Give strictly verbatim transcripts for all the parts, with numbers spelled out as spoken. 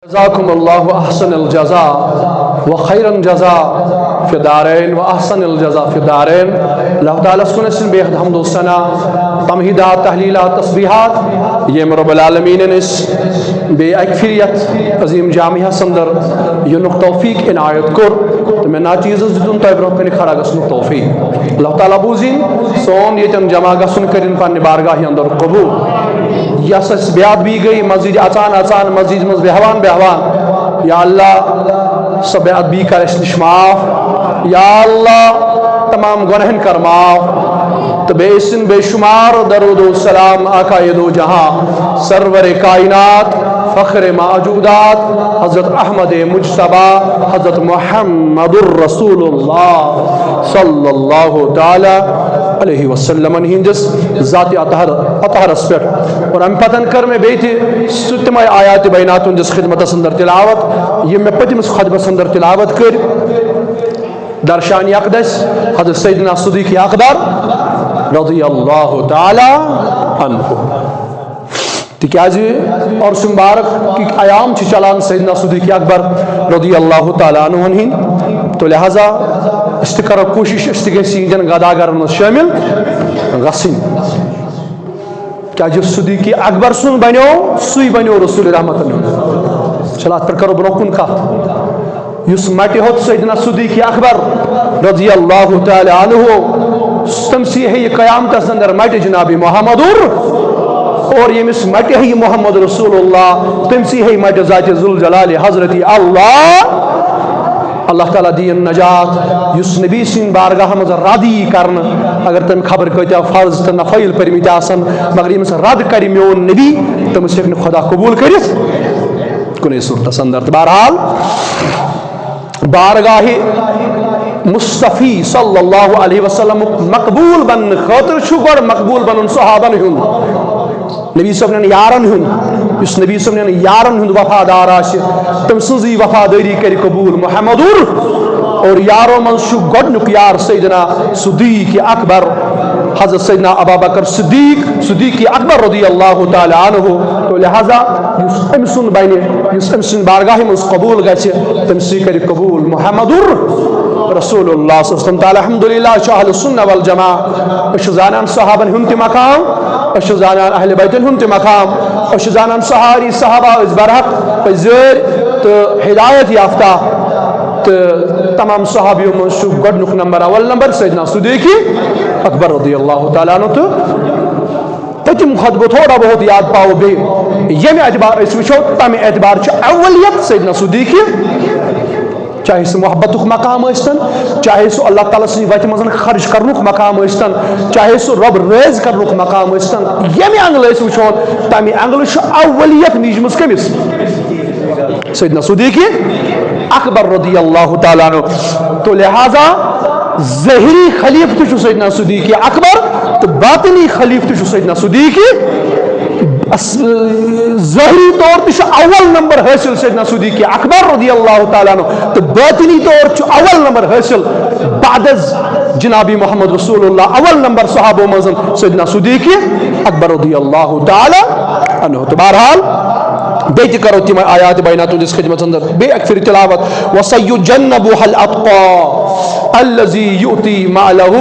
جزاکم اللہ احسن الجزا و خیر الجزا فی الدارین و احسن الجزا فی الدارین۔ اللہ تعالیٰ ہس کُن ٲسِن بے حد حمد و ثنا، تمہیدات، تحلیلات، تسبیحات، ییٚمۍ رب العالمینن أسۍ بیٚیہِ اکہِ پھِرِ یتھ عظیم جامعس اندر یِنُک توفیق عنایت کوٚر تہٕ مےٚ ناچیزس دیُتُن تۄہہِ برونٛہہ کنہِ کھڑا گژھنُک توفیق۔ اللہ تعالیٰ بوٗزِن سون ییٚتٮ۪ن جمع گژھُن، کٔرِن پننہِ بارگاہہِ اندر قبول۔ یۄس اَسہِ بے ادبی گٔے مسجد اژان اژان، مسجد منٛز بیٚہوان بیٚہوان، یا اللہ، سۄ بے ادبی کر اَسہِ نِش معاف۔ یا اللہ، تمام گۄناہن کر معاف۔ تہٕ بیٚیہِ ٲسِن بے شمار درود و سلام آقا دو جہاں، سرور کائنات، فخر موجودات، حضرت احمد مجتبیٰ، حضرت محمد الرسول اللہ صلی اللہ تعالیٰ علیہ وسلم ہندس ذات اطہر اطہرس پٮ۪ٹھ۔ اور امہِ پتن کر مےٚ بیٚیہِ تہِ سُہ تِمے آیات بینات تُہنٛدِس خدمتس اندر تلاوت، یِم مےٚ پٔتمِس خطبس اندر تلاوت کٔرۍ۔ درشان اقدس حضرت سیدنا صدیق اکبر رضی اللہ تعالیٰ عنہ۔ تِکیازِ عرس مبارک کی ایام چھِ چلان سیدنا صدیق اکبر رضی اللہ تعالیٰ عنہ ہن ہِنٛدۍ۔ تو لہذا أسۍ تہِ کرو کوٗشش، أسۍ تہِ گٔژھۍ یِہنٛدٮ۪ن گداگرن منٛز شٲمِل گژھٕنۍ۔ کیازِ یُس صدیق اکبر سُنٛد بنیو، سُے بنیو رسول رحمتن ہُنٛد۔ چلو، اتھ پٮ۪ٹھ کرو برونٛہہ کُن کتھ۔ یُس مٹہِ ہوٚت سیدنا صدیق اکبر رضی اللہ تعالیٰ عنہ، تٔمۍ سٕے ہیٚیہِ قیامتس اندر مٹہِ جناب محمد اور، اور ییٚمِس مٹہِ ہیٚیہِ محمد رسول اللہ، تٔمۍ سٕے ہیٚیہِ مٹہِ ذات ذوالجلال حضرت اللہ۔ اللہ تعالیٰ دِیِن نجات۔ یُس نبی سٕنٛدِ بارگاہ منٛز رد یی کرنہٕ، اگر تٔمۍ خبر کۭتیاہ فرض تہٕ نفل پٔرمٕتۍ آسن، مگر ییٚمِس رد کرِ میون نبی، تٔمِس ہیٚکہِ نہٕ خدا قبول کٔرِتھ کُنے صورتس اندر۔ تہٕ بہرحال، بارگاہ مصطفی صلی اللہ علیہ وسلم مقبول بننہٕ خٲطرٕ چھُ گۄڈٕ مقبول بنُن صحابن ہُنٛد، نبی صٲبنٮ۪ن یارن ہُنٛد۔ یُس نبی صٲبنٮ۪ن یارن ہُنٛد وفادار آسہِ، تٔمۍ سٕنٛزٕے وفادٲری کرِ قبول محمد اور۔ اور یارو منٛز چھُ گۄڈٕنیُک یار سیدنا صدیق اکبر، حضرت سیدنا ابا بکر صدیق، صدیق اکبر رضی اللہ تعالیٰ عنہ۔ تو لہذا یُس أمۍ سُنٛد بنہِ، یُس أمۍ سٕنٛدِ بارگاہہِ منٛز قبول گژھِ، تٔمۍ سٕے کرِ قبول محمد رسول اللہ صلی اللہ علیہ وسلم۔ تہٕ الحمدللہ چھُ اہل سنہ والجماعہ، أسۍ چھِ زانان صحابن ہُنٛد تہِ مقام، أسۍ چھِ زانان اہل بیتن ہُنٛد تہِ مقام، أسۍ چھِ زانان سہاری صحابہ ٲسۍ برحق پٔزۍ تہٕ ہدایت یافتہ۔ تہٕ تمام صحابیو منٛز چھُ گۄڈٕنیُک نمبر، اول نمبر سیدنا صدیق اکبر رضی اللہ تعالیٰ عنہ۔ تہٕ پٔتِم خطبہٕ تھوڑا بہت یاد پاوو بیٚیہِ، ییٚمہِ اعتبار أسۍ وٕچھو، تَمہِ اعتبار چھُ اولیت سیدنا صدیق، چاہے سُہ محبتُک مقام ٲسۍتن، چاہے سُہ اللہ تعالیٰ سٕنٛدِ وتہِ منٛز خرچ کرنُک مقام ٲسۍتن، چاہے سُہ رۄب رٲضۍ کرنُک مقام ٲسۍتن، ییٚمہِ اینگلہٕ أسۍ وٕچھو، تَمہِ اینگلہٕ چھُ اولیت نیٖجمٕژ کٔمِس؟ سیدنا صدیق اکبر رضی اللہ تعالیٰ عنہ۔ تو لہذا ظٲہری خلیفہٕ تہِ چھُ سیدنا صدیق اکبر تہٕ باطنی خلیفہٕ تہِ چھُ سیدنا صدیق۔ اس-، ظٲہری طور تہِ چھُ اول نمبر حٲصِل سیدنا صدیق اکبر رضی اللہ تعالیٰ عنہ تہٕ باطنی طور چھُ اول نمبر حٲصِل بعد از جناب محمد رسول اللہ، اول نمبر صحابو منٛز سیدنا صدیق اکبر رضی اللہ تعالیٰ عنہ۔ تہٕ بہرحال، بیٚیہِ تہِ کرو تِمے آیات بینات تُہنٛدِس خدمتس اندر بیٚیہِ اکہِ پھِرِ تلاوت۔ وسیجنبها الاتقی الذی یؤتی مالہ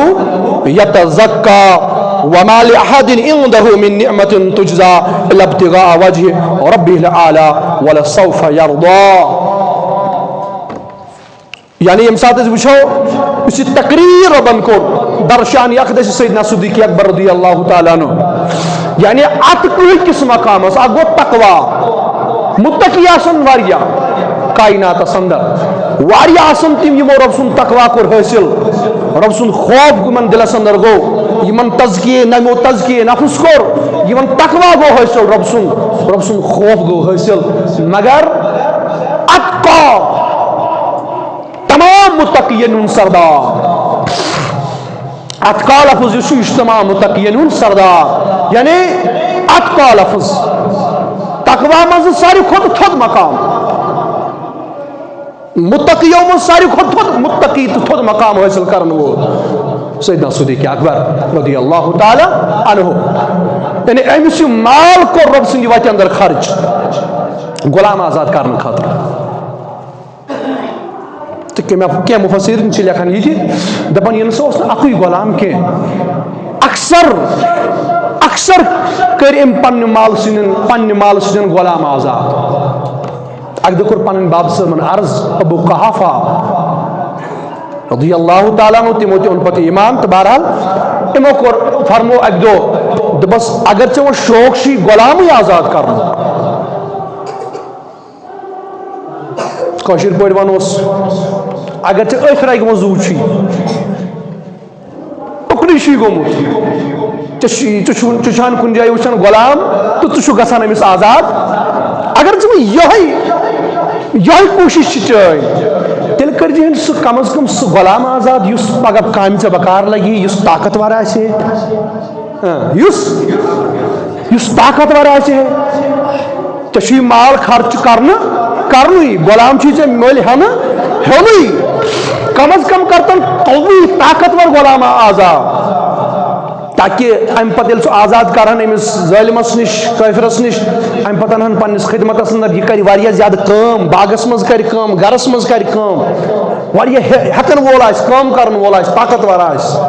یتزکی وما لأحد عنده من نعمة تجزی الا ابتغاء وجہ ربہ الاعلی ولسوف یرضی۔ یعنی ییٚمہِ ساتہٕ أسۍ وٕچھو، یُس یہِ تقریر رۄبن کوٚر، درشان اقدس سیدنا صدیق اکبر رضی اللہ تعالیٰ عنہ، یعنی اتقی کِس مقامس، اکھ گوٚو تقوی، متقی آسن واریاہ کائناتس اندر، واریاہ آسن تِم یِمو رۄب سُنٛد تقوی کوٚر حٲصِل، رۄب سُنٛد خوف یِمن دِلس اندر گوٚو، یِمن تزکیہ، یِمو تزکیہ نفس کوٚر، یِمن تقوی گوٚو حٲصِل، رۄب سُنٛد، رۄب سُنٛد خوف گوٚو حٲصِل، مگر اتقی تمام متقین ہُنٛد سردار۔ اتقی لفظ یُس چھُ، یہِ چھُ تمام متقین ہُنٛد سردار، یعنی اتقی لفظ۔ تقوی منٛز ساروی کھۄتہٕ تھوٚد مقام، متقیو منٛز ساروی کھۄتہٕ تھوٚد متقی تہٕ تھوٚد مقام حٲصِل کرن وول سیدنا صدیق اکبر رضی اللہ تعالیٰ عنہ۔ یعنی أمِس یہِ مال کوٚر رۄب سٕنٛدِ وتہِ اندر خرچ، غلام آزاد کرنہٕ خٲطرٕ۔ تہٕ کینٛہہ، کینٛہہ مفسرین چھِ لیکھان یہِ تہِ، دَپان، یہِ نہ سا اوس نہٕ اَکُے غلام کینٛہہ، اکثر، اکثر کٔرۍ أمۍ پننہِ مالہٕ سٕنٛدٮ۪ن، پننہِ مالہٕ سٕنٛدٮ۪ن غلام آزاد۔ اَکہِ دۄہ کوٚر پنٕنۍ باب صٲبن عرض، ابو قحافہ رضی اللہ تعالیٰ عنہ، تِمو تہِ اوٚن پتہٕ ایمان۔ تہٕ بہرحال، تِمو کوٚر، فرمو اَکہِ دۄہ، دوٚپُس، اگر ژےٚ وۄنۍ شوق چھُے غلامٕے آزاد کرنُک، کٲشِر پٲٹھۍ وَنوس، اگر ژےٚ أتھۍ رَگہِ منٛز زُو چھُے، اُکنُے چھُے گوٚمُت، ژےٚ چھُے، ژٕ چھُ، ژٕ چھُہَن کُنہِ جایہِ وٕچھان غلام تہٕ ژٕ چھُکھ گژھان أمِس آزاد۔ اگر ژٕ وۄنۍ یِہوٚے، یِہوٚے کوٗشِش چھِ چٲنۍ، تیٚلہِ کٔرۍزِہَن سُہ کم از کم سُہ غلام آزاد، یُس پگاہ کامہِ ژےٚ بکار لگہِ، یُس طاقتور آسہِ۔ ہاں، یُس، یُس طاقتور آسہِ ہے، ژےٚ چھُے مال خرچ کرنہٕ، کرنُے، غلام چھُے ژےٚ مٔلۍ ہٮ۪نہٕ، ہیوٚنُے۔ کم از کم کر تن قوی، طاقتور غلام آزاد، تاکہ امہِ پتہٕ ییٚلہِ سُہ آزاد کرہن أمِس ظٲلمس نِش، کٲفرس نِش، امہِ پتہٕ انہن پننِس خدمتس اندر، یہِ کرِ واریاہ زیادٕ کٲم، باغس منٛز کرِ کٲم، گرس منٛز کرِ کٲم، واریاہ ہے-، ہٮ۪کن وول آسہِ، کٲم کرن وول آسہِ، طاقتور آسہِ۔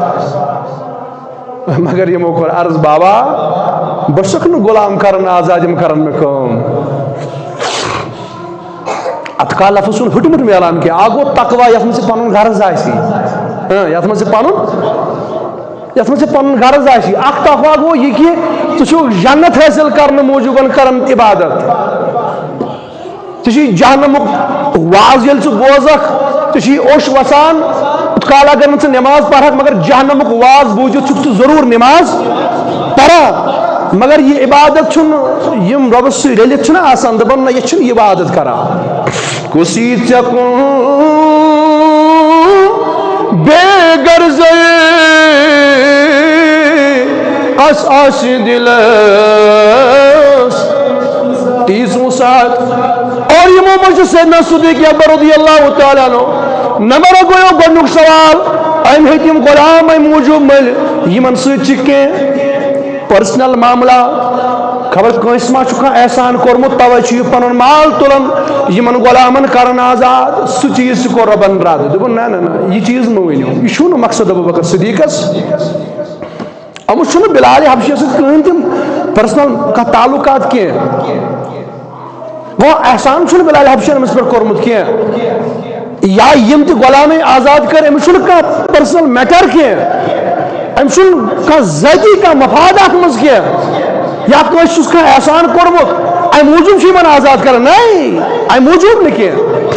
مگر یِمو کوٚر عرض، بابا، بہٕ چھُسکھ نہٕ غلام کران آزاد، یِم کرن مےٚ کٲم۔ اتقیٰ لفظ چھُنہٕ ہُٹمُت میلان کینٛہہ۔ اکھ گوٚو تقویٰ، یتھ منٛز ژےٚ پنُن غرض آسی۔ ہاں، یتھ منٛز ژےٚ پنُن، یتھ منٛز ژےٚ پنُن غرض آسی۔ اکھ تقویٰ گوٚو یہِ کہِ ژٕ چھُکھ جنت حٲصِل کرنہٕ موٗجوٗبن کران عبادت۔ ژےٚ چھُے جہنمُک واز ییٚلہِ ژٕ بوزکھ، ژےٚ چھُے اوٚش وَسان، یوٗت کال اگر نہٕ ژٕ نٮ۪ماز پَرکھ، مگر جہنمُک واز بوٗزِتھ چھُکھ ژٕ ضروٗر نٮ۪ماز پَران۔ مگر یہِ عبادت چھُنہٕ، یِم رۄبَس سۭتۍ رٔلِتھ چھِنہ آسان، دَپان، نہ، یہِ چھِنہٕ عبادت کَران۔ کُسی ژےٚ کُن بے غرضے اس آسہِ دِلس۔ تیٖژ وُسعت۔ اور یِمو منٛز چھُ سیدنا صدیق اکبر رضی اللہ تعالیٰ عنہ۔ نمبر اکھ گوٚو گۄڈٕنیُک سوال، أمۍ ہیٚتۍ یِم غلام اَمہِ موٗجوٗب مٔلۍ، یِمن سۭتۍ چھِ کینٛہہ پرسنل معاملہ، خبر کٲنٛسہِ ما چھُ کانٛہہ احسان کوٚرمُت، توے چھُ یہِ پنُن مال تُلان، یِمن غلامن کران آزاد۔ سُہ چیٖز تہِ کوٚر رۄبن رد، دوٚپُن، نہ، نہ، نہ، یہِ چیٖز مہٕ ؤنِو، یہِ چھُنہٕ مقصد ابو بکر صدیقس۔ أمِس چھُنہٕ بلال حبشیَس سۭتۍ کٕہٕنۍ تہِ پرسنل کانٛہہ تعلقات کینٛہہ۔ گوٚو احسان چھُنہٕ بلال حبشیَن أمِس پٮ۪ٹھ کوٚرمُت کینٛہہ۔ یا یِم تہِ غلامٕے آزاد کٔرۍ، أمِس چھُنہٕ کانٛہہ پرسنل میٹر کینٛہہ۔ أمِس چھُنہٕ کانٛہہ ذٲتی کانٛہہ مفاد اَتھ منٛز کینٛہہ۔ یا کٲنٛسہِ چھُس کانٛہہ احسان کوٚرمُت، اَمہِ موٗجوٗب چھُ یِمن آزاد کران۔ نَے، اَمہِ موٗجوٗب نہٕ کینٛہہ۔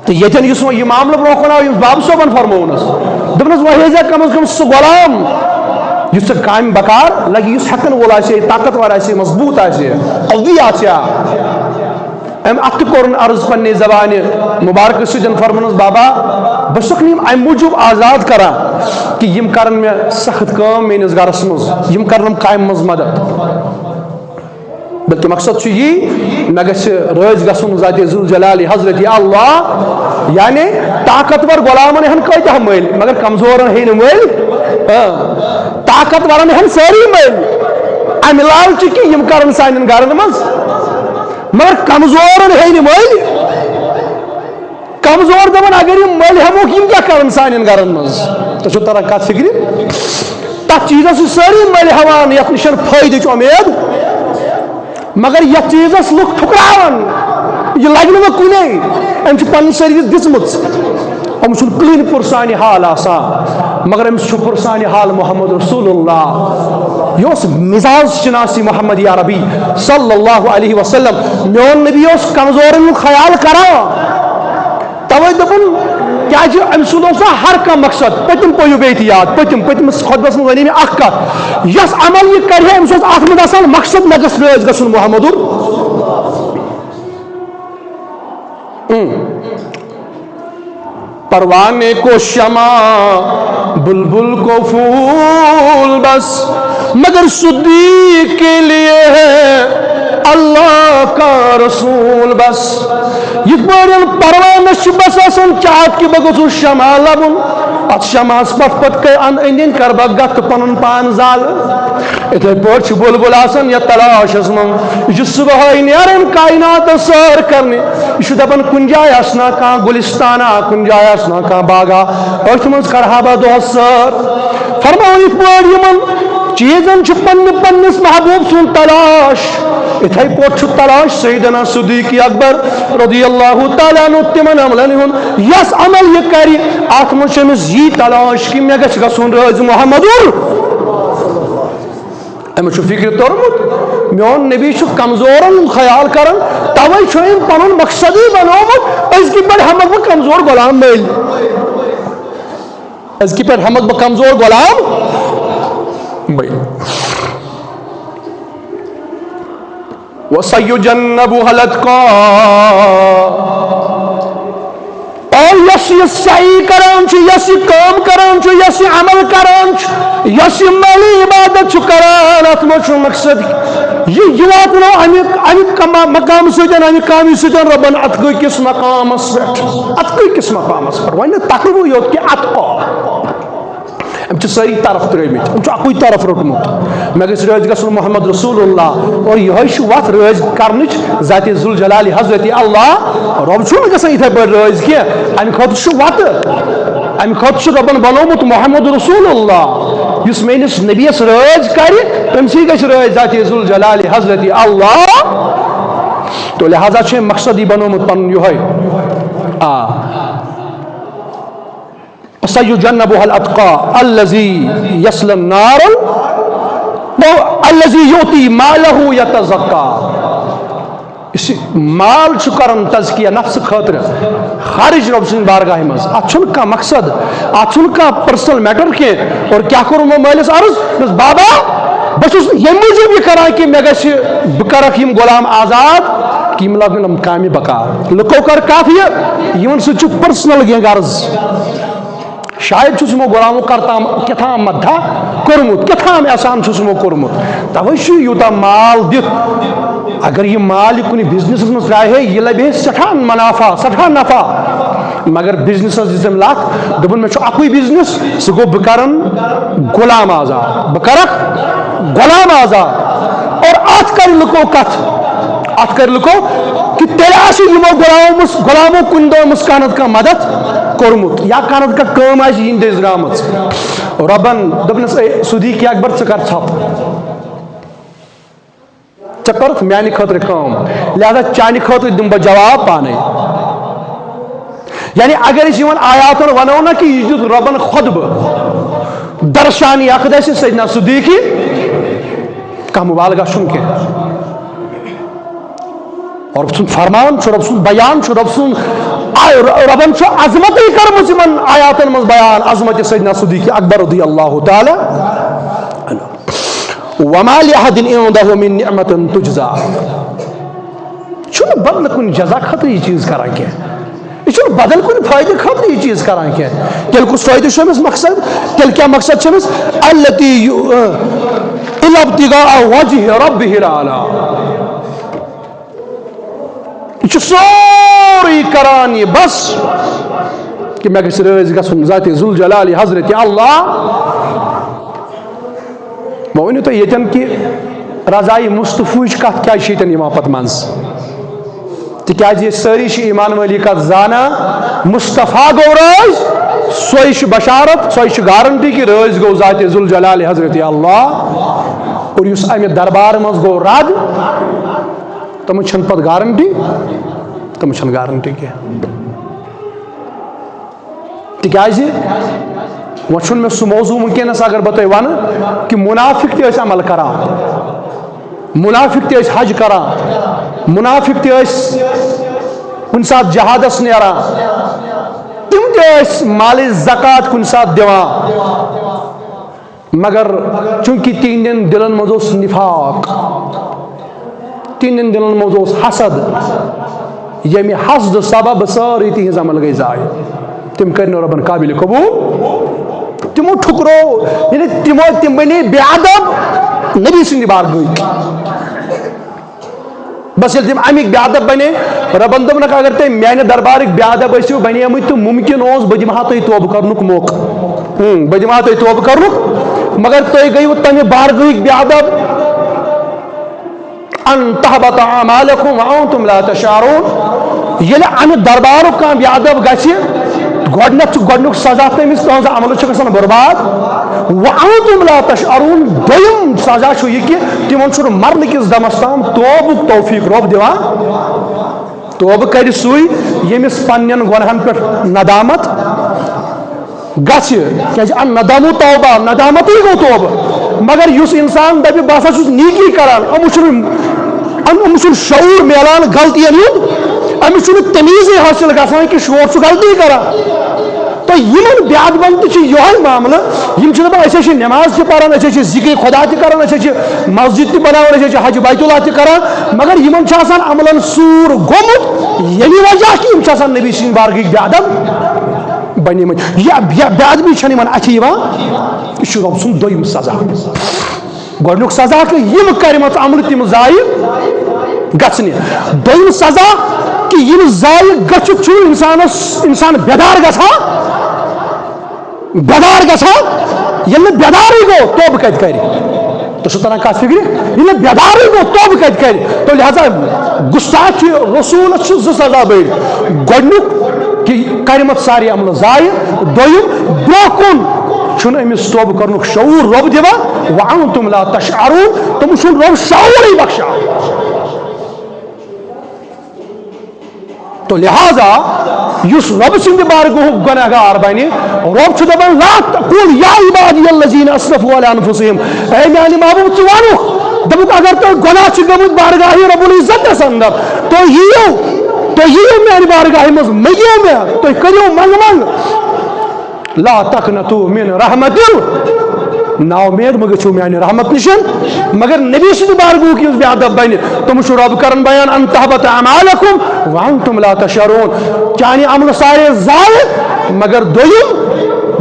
تہٕ ییٚتٮ۪ن یُس وۄنۍ یہِ معاملہٕ برونٛہہ کُن آو، یُس بابہٕ صٲبن فرموونَس، دوٚپنَس، وۄنۍ ہیٚزِ کم از کم سُہ غلام، یُس ژےٚ کامہِ بکار لگہِ، یُس ہٮ۪کن وول آسہِ ہے، طاقتور آسہِ ہے، مضبوٗط آسہِ ہے، قوی آسہِ ہا۔ أمۍ اَتھ تہِ کوٚرُن عرض پننہِ زبانہِ مُبارکہٕ سۭتۍ، فرموونَس، بابا، بہٕ چھُسکھ نہٕ یِم اَمہِ موٗجوٗب آزاد کران کہِ یِم کرن مےٚ سخت کٲم میٲنِس گرس منٛز، یِم کرنم کامہِ منٛز مدد۔ بلکہ مقصد چھُ یی، مےٚ گژھِ رٲضۍ گژھُن ذاتِ ذوالجلال حضرت اللہ، یعنی طاقتور غلامن ہن کۭتیاہ مٔلۍ، مگر کمزورن ہے نہٕ مٔلۍ۔ ہاں، طاقتورن ہن سٲری مٔلۍ۔ امہِ لالچہِ کہِ یِم کرن سانٮ۪ن گرن منٛز، مگر کمزورن ہے نہٕ مٔلۍ۔ کمزور دپان، اگر یِم مٔلۍ ہٮ۪موکھ، یِم کیٛاہ کرن سانٮ۪ن گرن منٛز؟ تۄہہِ چھو تران کتھ فکرِ؟ تتھ چیٖزس چھِ سٲری مٔلۍ ہٮ۪وان، یتھ نِش فٲیدٕچ اُمید، مگر یتھ چیٖزس لُکھ ٹھُکراوان، یہِ لگہِ نہٕ وۄنۍ کُنے۔ أمۍ چھِ پنٕنۍ سروِس دِژمٕژ، أمِس چھُنہٕ کٕہٕنۍ پُرسانہِ حال آسان، مگر أمِس چھُ پُرسانہِ حال محمد رسول اللہ۔ یہِ اوس مزاج شناسی محمد عربی صلی اللہ علیہ وسلم۔ میون نبی اوس کمزورن ہُنٛد خیال کران۔ توے دوٚپُن، کیازِ أمۍ سُنٛد اوس نہ ہر کانٛہہ مقصد، پٔتِم پٔیِو بیٚیہِ تہِ یاد، پٔتِم، پٔتمِس خۄطبس منٛز وَنے مےٚ اکھ کَتھ، یۄس عمل یہِ کرِ ہے، أمِس اوس اَتھ منٛز آسان مقصد، مےٚ گژھِ رٲضۍ گژھُن محمدُر۔ اۭں۔ پروانے کو شمع، بلبل کو پھول بس، مگر صدیق کے لیے ہے اللہ کا رسول بس۔ یِتھ پٲٹھۍ پروانس چھِ بس آسان چاہت کہِ بہٕ گوٚژھُس شمع لبُن، اتھ شمعس پتھ پتھ کٔرۍ ان-، أنٛدۍ أنٛدۍ کرٕ بہٕ گتھ تہٕ پنُن پان زالہٕ۔ یِتھے پٲٹھۍ چھُ بُلبُل آسان یَتھ تلاشس منٛز۔ یہِ چھُ صُبحٲے نیران کائناتس سٲر کرنہِ۔ یہِ چھُ دپان، کُنہِ جایہِ آسہِ نا کانٛہہ گُلِستانا، کُنہِ جایہِ آسہِ نا کانٛہہ باغا، أتھۍ منٛز کرٕ ہا بہٕ دۄہس سٲر۔ فرماوان یِتھ پٲٹھۍ یِمن چیٖزن چھُ پننہِ پننِس محبوب سُنٛد تلاش، یِتھے پٲٹھۍ چھُ تلاش سیدنا صدیق اکبر رضی اللہ تعالیٰ عنہ تِمن عملن ہُنٛد، یس عمل یہِ کرِ، اتھ منٛز چھُ أمِس یی تلاش کہِ مےٚ گژھِ گژھُن رٲضۍ محمدُر۔ أمِس چھُ فِکرِ توٚرمُت، میون نبی چھُ کمزورن ہُنٛد خیال کران، توے چھُ أمۍ پنُن مقصدٕے بنومُت، أزکہِ پٮ۪ٹھ ہٮ۪مکھ بہٕ کمزور غلام مٔلۍ۔ أزکہِ پٮ۪ٹھ ہٮ۪مکھ بہٕ کمزور غلام مٔلۍ۔ وَسَيُجَنَّبُهَا الْأَتْقَى۔ اور یۄس یہِ سعی کران چھُ، یۄس یہِ کٲم کران چھُ، یۄس یہِ عمل کران چھُ، یۄس یہِ مٲلی عبادت چھُ کران، اتھ منٛز چھُ مقصد یہِ، یہِ واتنو امہِ، امہِ کما-، مقام سۭتۍ، امہِ کامہِ سۭتۍ ربن اتقی کِس مقامس پٮ۪ٹھ، اتقی کِس مقامس پٮ۪ٹھ۔ وۄنۍ نہٕ تقوی یوت کینٛہہ، اتقی۔ أمۍ چھِ سٲری طرف ترٛٲومٕتۍ، أمۍ چھُ اَکُے طرف روٚٹمُت، مےٚ گژھِ رٲضۍ گژھُن محمد رسول اللہ۔ اور یِہوٚے چھُ وَتھ رٲضۍ کرنٕچ ذاتِ ذوالجلالِ حضرتِ اللہ۔ رۄب چھُنہٕ گژھان یِتھَے پٲٹھۍ رٲضۍ کینٛہہ، اَمہِ خٲطرٕ چھُ وَتہٕ، اَمہِ خٲطرٕ چھُ رۄبَن بنومُت محمد رسول اللہ۔ یُس میٛٲنِس نبیَس رٲضۍ کرِ، تٔمۍ سٕے گژھِ رٲضۍ ذاتِ ذوالجلالِ حضرتِ اللہ۔ تو لہذا چھُ أمۍ مقصد یہِ بنومُت پَنُن یِہوٚے۔ آ۔ سَیُجَنَّبُهَا الْأَتْقَى الَّذِي يَصْلَى النَّارَ ال-، گوٚو، الَّذِي يُؤْتِي مَالَهُ يَتَزَكَّى۔ یُس یہِ مال چھُ کران تزکیہ نفسہٕ خٲطرٕ خرٕچ رۄب سٕنٛزِ بارگاہہِ منٛز، اتھ چھُنہٕ کانٛہہ مقصد، اتھ چھُنہٕ کانٛہہ personal matter کینٛہہ۔ اور کیٛاہ کوٚر یِمو مٲلِس عرض؟ دوٚپُس، بابا، بہٕ چھُس نہٕ ییٚمہِ موٗجوٗب یہِ کران کہِ مےٚ گژھِ، بہٕ کرکھ یِم غلام آزاد، کہِ یِم لاگن یِم کامہِ بکار۔ لُکو کٔر کتھ یہِ، یِمن سۭتۍ چھُ personal کینٛہہ غرض۔ شاید چھُس یِمو غلامو کرتام کیٛاہ تام مدھا کوٚرمُت، کیٛاہ تام احسان چھُس یِمو کوٚرمُت، توے چھُ یوٗتاہ مال دِتھ۔ اگر یہِ مال یہِ کُنہِ businessس منٛز ترٛایہِ ہے، یہِ لبہِ ہے سٮ۪ٹھاہ منافع، سٮ۪ٹھاہ نفع۔ مگر businessس دِژ أمۍ لَتھ، دوٚپُن، مےٚ چھُ اَکُے business، سُہ گوٚو بہٕ کرن غلام آزاد، بہٕ کرکھ غلام آزاد۔ اور اتھ کرِ لُکو کتھ، اتھ کرِ لُکو کہِ تیٚلہِ آسہِ یِمو غلامو، غلامو کُنہِ دۄہ أمِس کانٛہہ نتہٕ کانٛہہ مدد کوٚرمُت یا کانٛہہ نتہٕ کانٛہہ کٲم آسہِ یِہنٛدِ دٔسۍ درٛامٕژ۔ رۄبن دوٚپنس، "اے صدیق اکبر، ژٕ کر ژھۄپہٕ، ژےٚ کٔرٕتھ میانہِ خٲطرٕ کٲم، لہذا چانہِ خٲطرٕ دِمہٕ بہٕ جواب پانے۔" یعنی اگر أسۍ یِمن آیاتن ونو نا کہِ یہِ دیُت رۄبن خطبہٕ، درشانی اکھ دسہِ سیدنا صدیقی، کانٛہہ مبالغہ چھُنہٕ کینٛہہ۔ اور رۄب سُنٛد فرمان چھُ، رۄب سُنٛد بیان چھُ، رۄب سُنٛد آ-، رۄ-، رۄبن چھُ عظمتٕے کٔرمٕژ یِمن آیاتن منٛز بیان، عظمت سیدنا صدیق اکبر رضی اللہ تعالیٰ عنہ۔ وما لأحد عنده من نعمة تجزى۔ چھُنہٕ بدلہٕ کُنہِ جزا خٲطرٕ یہِ چیٖز کران کینٛہہ۔ یہِ چھُنہٕ بدل کُنہِ فٲیدٕ خٲطرٕ یہِ چیٖز کران کینٛہہ۔ تیٚلہِ کُس فٲیدٕ چھُ أمِس مقصد؟ تیٚلہِ کیٛاہ مقصد چھُ أمِس؟ التي یو-، الا ابتغاء وجه ربه الاعلى۔ یہِ چھُ سورُے کران یہِ بس کہِ مےٚ گژھِ رٲضۍ گژھُن ذاتِ ذوالجلال حضرت اللہ۔ وۄنۍ ؤنِو تُہۍ ییٚتٮ۪ن کہِ رضایہِ مصطفیٰ ہٕچ کتھ کیٛازِ چھِ ییٚتٮ۪ن یِوان پتہٕ منٛز؟ تِکیٛازِ أسۍ سٲری چھِ ایمان وٲلی کتھ زانان، مصطفیٰ گوٚو رٲضۍ، سۄے چھِ بشارت، سۄے چھِ گارنٹی کہِ رٲضۍ گوٚو ذاتِ ذوالجلال حضرت اللہ۔ اور یُس امہِ دربار منٛز گوٚو رد، تِمن چھنہٕ پتہٕ گارنٹی، تِمن چھنہٕ گارنٹی کینٛہہ۔ تِکیٛازِ وۄنۍ چھُنہٕ مےٚ سُہ موضوع وٕنکیٚنَس، اگر بہٕ تۄہہِ وَنہٕ کہِ مُنافِق تہِ ٲسۍ عمل کَران، مُنافِق تہِ ٲسۍ حج کَران، مُنافِق تہِ ٲسۍ کُنہِ ساتہٕ جہادَس نیران، تِم تہِ ٲسۍ مالٕچ زکوٰۃ کُنہِ ساتہٕ دِوان۔ مگر چونکہ تِہنٛدٮ۪ن دِلن منٛز اوس نفاق، تِہنٛدٮ۪ن دِلن منٛز اوس حسد، ییٚمہِ حسدٕ سبب سٲرٕے تِہنٛز عمل گٔے ضایع۔ تِم کٔرۍ نہٕ رۄبن قابل قبول، تِمو ٹھُکرو، یعنی تِمو، تِم بنے بے ادب نبی سٕنٛدِ بارگاہٕکۍ۔ بس ییٚلہِ تِم اَمِکۍ بے ادب بنے، رۄبن دوٚپنکھ، اگر تُہۍ میانہِ دربارٕکۍ بے ادب ٲسِو بنیمٕتۍ، تہٕ مُمکِن اوس بہٕ دِمہٕ ہا تۄہہِ توبہٕ کرنُک موقعہٕ۔ ہُم، بہٕ دِمہٕ ہا تۄہہِ توبہٕ کرنُک مگر تُہۍ گٔیوٕ تَمہِ بارگاہٕکۍ بے ادب۔ ان تحبط اعمالکم وانتم لا تشعرون۔ ییٚلہِ اَمہِ دربارُک کانٛہہ بے ادب گژھِ، گۄڈٕنیتھ چھُ گۄڈٕنیُک سزا تٔمِس، تُہنٛز عملہٕ چھِ گژھان برباد۔ وانتم لا تشعرون۔ دوٚیِم سزا چھُ یہِ کہِ تِمن چھُنہٕ مرنہٕ کِس دمس تام توبُک توفیق رۄب دِوان۔ توبہٕ کرِ سُے، ییٚمِس پننٮ۪ن گۄناہن پٮ۪ٹھ ندامت گژھِ، کیازِ الندم توبہ، ندامتٕے گوٚو توبہٕ۔ مگر یُس انسان دپہِ، بہٕ ہسا چھُس نیکی کران، أمِس چھُنہٕ، أمِس چھُنہٕ شعور میلان غلطین ہُنٛد، أمِس چھُنہٕ تمیٖزٕے حٲصِل گژھان کہِ شور چھُ غلطی کران۔ تہٕ یِمن بے ادبن تہِ چھُ یِہوٚے معاملہٕ، یِم چھِ دپان، أسۍ حظ چھِ نماز تہِ پران، أسۍ حظ چھِ ذکرِ خدا تہِ کران، أسۍ حظ چھِ مسجد تہِ بناوان، أسۍ حظ چھِ حج بیت اللہ تہِ کران، مگر یِمن چھُ آسان عملن سوٗر گوٚمُت، ییٚمہِ وجہ کہِ یِم چھِ آسان نبی سٕنٛدِ بارگاہٕکۍ بے ادب بنیمٕتۍ۔ یا، یا بے ادبی چھنہٕ یِمن اتھِ یِوان۔ یہِ چھُ رۄب سُنٛد دوٚیِم سزا۔ گۄڈٕنیُک سزا کہِ یِم کرِمژ عملہٕ تِم ضایع گژھنہِ۔ دوٚیِم سزا کہِ یِم ضایع گٔژھِتھ چھُ انسانس، انسان بیدار گژھان۔ بیدار گژھان، ییٚلہِ نہٕ بیدارٕے گوٚو، توبہٕ کتہِ کرِ؟ تۄہہِ چھُو تران کتھ فکرِ؟ ییٚلہِ نہٕ بیدارٕے گوٚو، توبہٕ کتہِ کرِ؟ تو لہذا گستاخ رسولس چھِ زٕ سزا بٔڑۍ۔ گۄڈٕنیُک کہِ کرِمژ سارے عملہٕ ضایع، دوٚیِم برونٛہہ کُن چھُنہٕ أمِس توبہٕ کرنُک شعور رۄب دِوان، وانتم لا تشعرون، تٔمِس چھُنہٕ رۄب شعورٕے بخشان۔ تو لہذا یُس رۄب سٕنٛدِ بارگاہُک گۄناہگار بنہِ، رۄب چھُ دپان، "لا تقول یا عبادی الذین اسرفوا علی انفسہم"، اے میانہِ محبوب، ژٕ ونُکھ، دوٚپُکھ، اگر تۄہہِ گۄناہ چھِ گٔمٕتۍ بارگاہہِ رب العزتس اندر، تُہۍ یِیِو، تُہۍ یِیِو میانہِ بارگاہہِ منٛز، مٔنگِو مےٚ، تُہۍ کٔرِو منٛگہٕ منٛگہٕ۔ لا تقنطوا من رحمت اللہ، ناامید مہ گژھِو میانہِ رحمت نِش۔ مگر نبی سٕنٛدِ بارگاہُک یُس بے ادب بنہِ، تٔمِس چھُ رۄب کران بیان، ان تحبط اعمالکم وانتم لا تشعرون، چانہِ عملہٕ سارے ضایع، مگر دوٚیِم،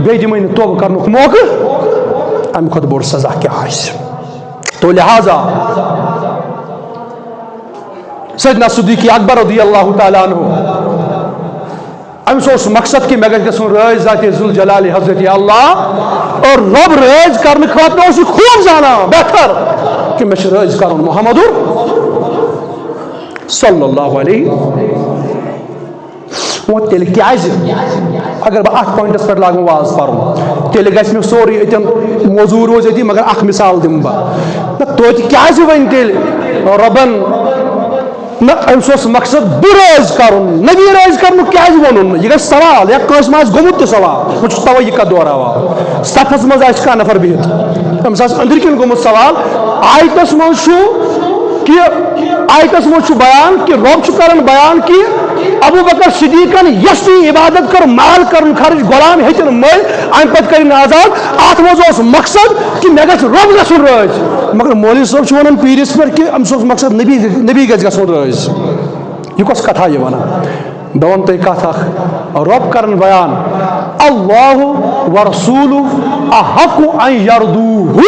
بیٚیہِ دِمے نہٕ توبہٕ کرنُک موقعہٕ۔ امہِ کھۄتہٕ بوٚڑ سزا کیٛاہ آسہِ؟ تو لہذا سیدنا صدیق اکبر رضی اللہ تعالیٰ عنہ، أمِس اوس مقصد کہِ مےٚ گژھِ گژھُن رٲضۍ ذاتِ ذوالجلال حضرت اللہ، اور رۄب رٲضۍ کرنہٕ خٲطرٕ اوس یہِ خوب زانان بہتر کہِ مےٚ چھُ رٲضۍ کرُن محمد صلی اللہ علیہ۔ وۄنۍ تیٚلہِ کیٛازِ؟ اگر بہٕ اتھ پوینٹس پٮ۪ٹھ لاگہٕ واز پرُن، تیٚلہِ گژھِ مےٚ سورُے أتٮ۪ن موضوع روزِ أتی، مگر اکھ مثال دِمہٕ بہٕ۔ نہ، توتہِ کیٛازِ وۄنۍ تیٚلہِ رۄبن نہ، أمِس اوس مقصد بہٕ رٲضۍ کرُن، نبی رٲضۍ کرنُک کیازِ ووٚنُن نہٕ؟ یہِ گژھِ سوال، یا کٲنٛسہِ ما آسہِ گوٚمُت تہِ سوال، بہٕ چھُس توے یہِ کتھ دہراوان۔ صفس منٛز آسہِ کانٛہہ نفر بِہِتھ، أمِس آسہِ أنٛدرۍ کِنۍ گوٚمُت سوال۔ آیتس منٛز چھُ کہِ، آیتس منٛز چھُ بیان کہِ رۄب چھُ کران بیان کہِ ابو بکر صدیقن یۄس تہِ عبادت کٔر، مال کرُن خرٕچ، غلام ہیٚتِن مٔلۍ، امہِ پتہٕ کرِ آزاد۔ اتھ منٛز اوس مقصد کہِ مےٚ گژھِ رۄب گژھُن رٲضۍ۔ مگر مولوی صٲب چھُ ونان پیٖرِس پٮ۪ٹھ کہِ أمِس اوس مقصد نبی، نبی گژھِ گژھُن رٲضۍ۔ یہِ کۄس کتھا یہِ ونان؟ بہٕ ونہٕ تۄہہِ کتھ اکھ۔ رۄب کرن بیان، اللہ و رسول احق ان یردوہ۔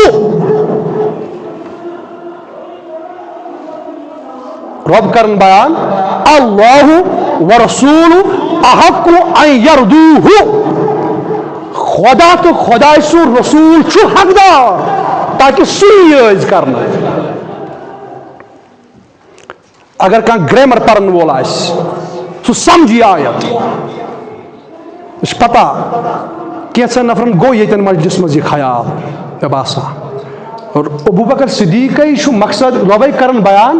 رۄب کرن بیان، اللہ و رسول احق ان یردوہ۔ خدا تہٕ خداے سُنٛد رسول چھُ حقدار تاکہِ سُہ یی رٲضۍ کرنہٕ۔ اگر کانٛہہ گرامر پرن وول آسہِ، سُہ سمجھی آیت۔ مےٚ چھِ پتہ، کینٛژن نفرن گوٚو ییٚتٮ۪ن مجلس منٛز یہِ خیال، مےٚ باسان۔ اور ابو بکر صدیقے چھُ مقصد، رۄبے کرن بیان،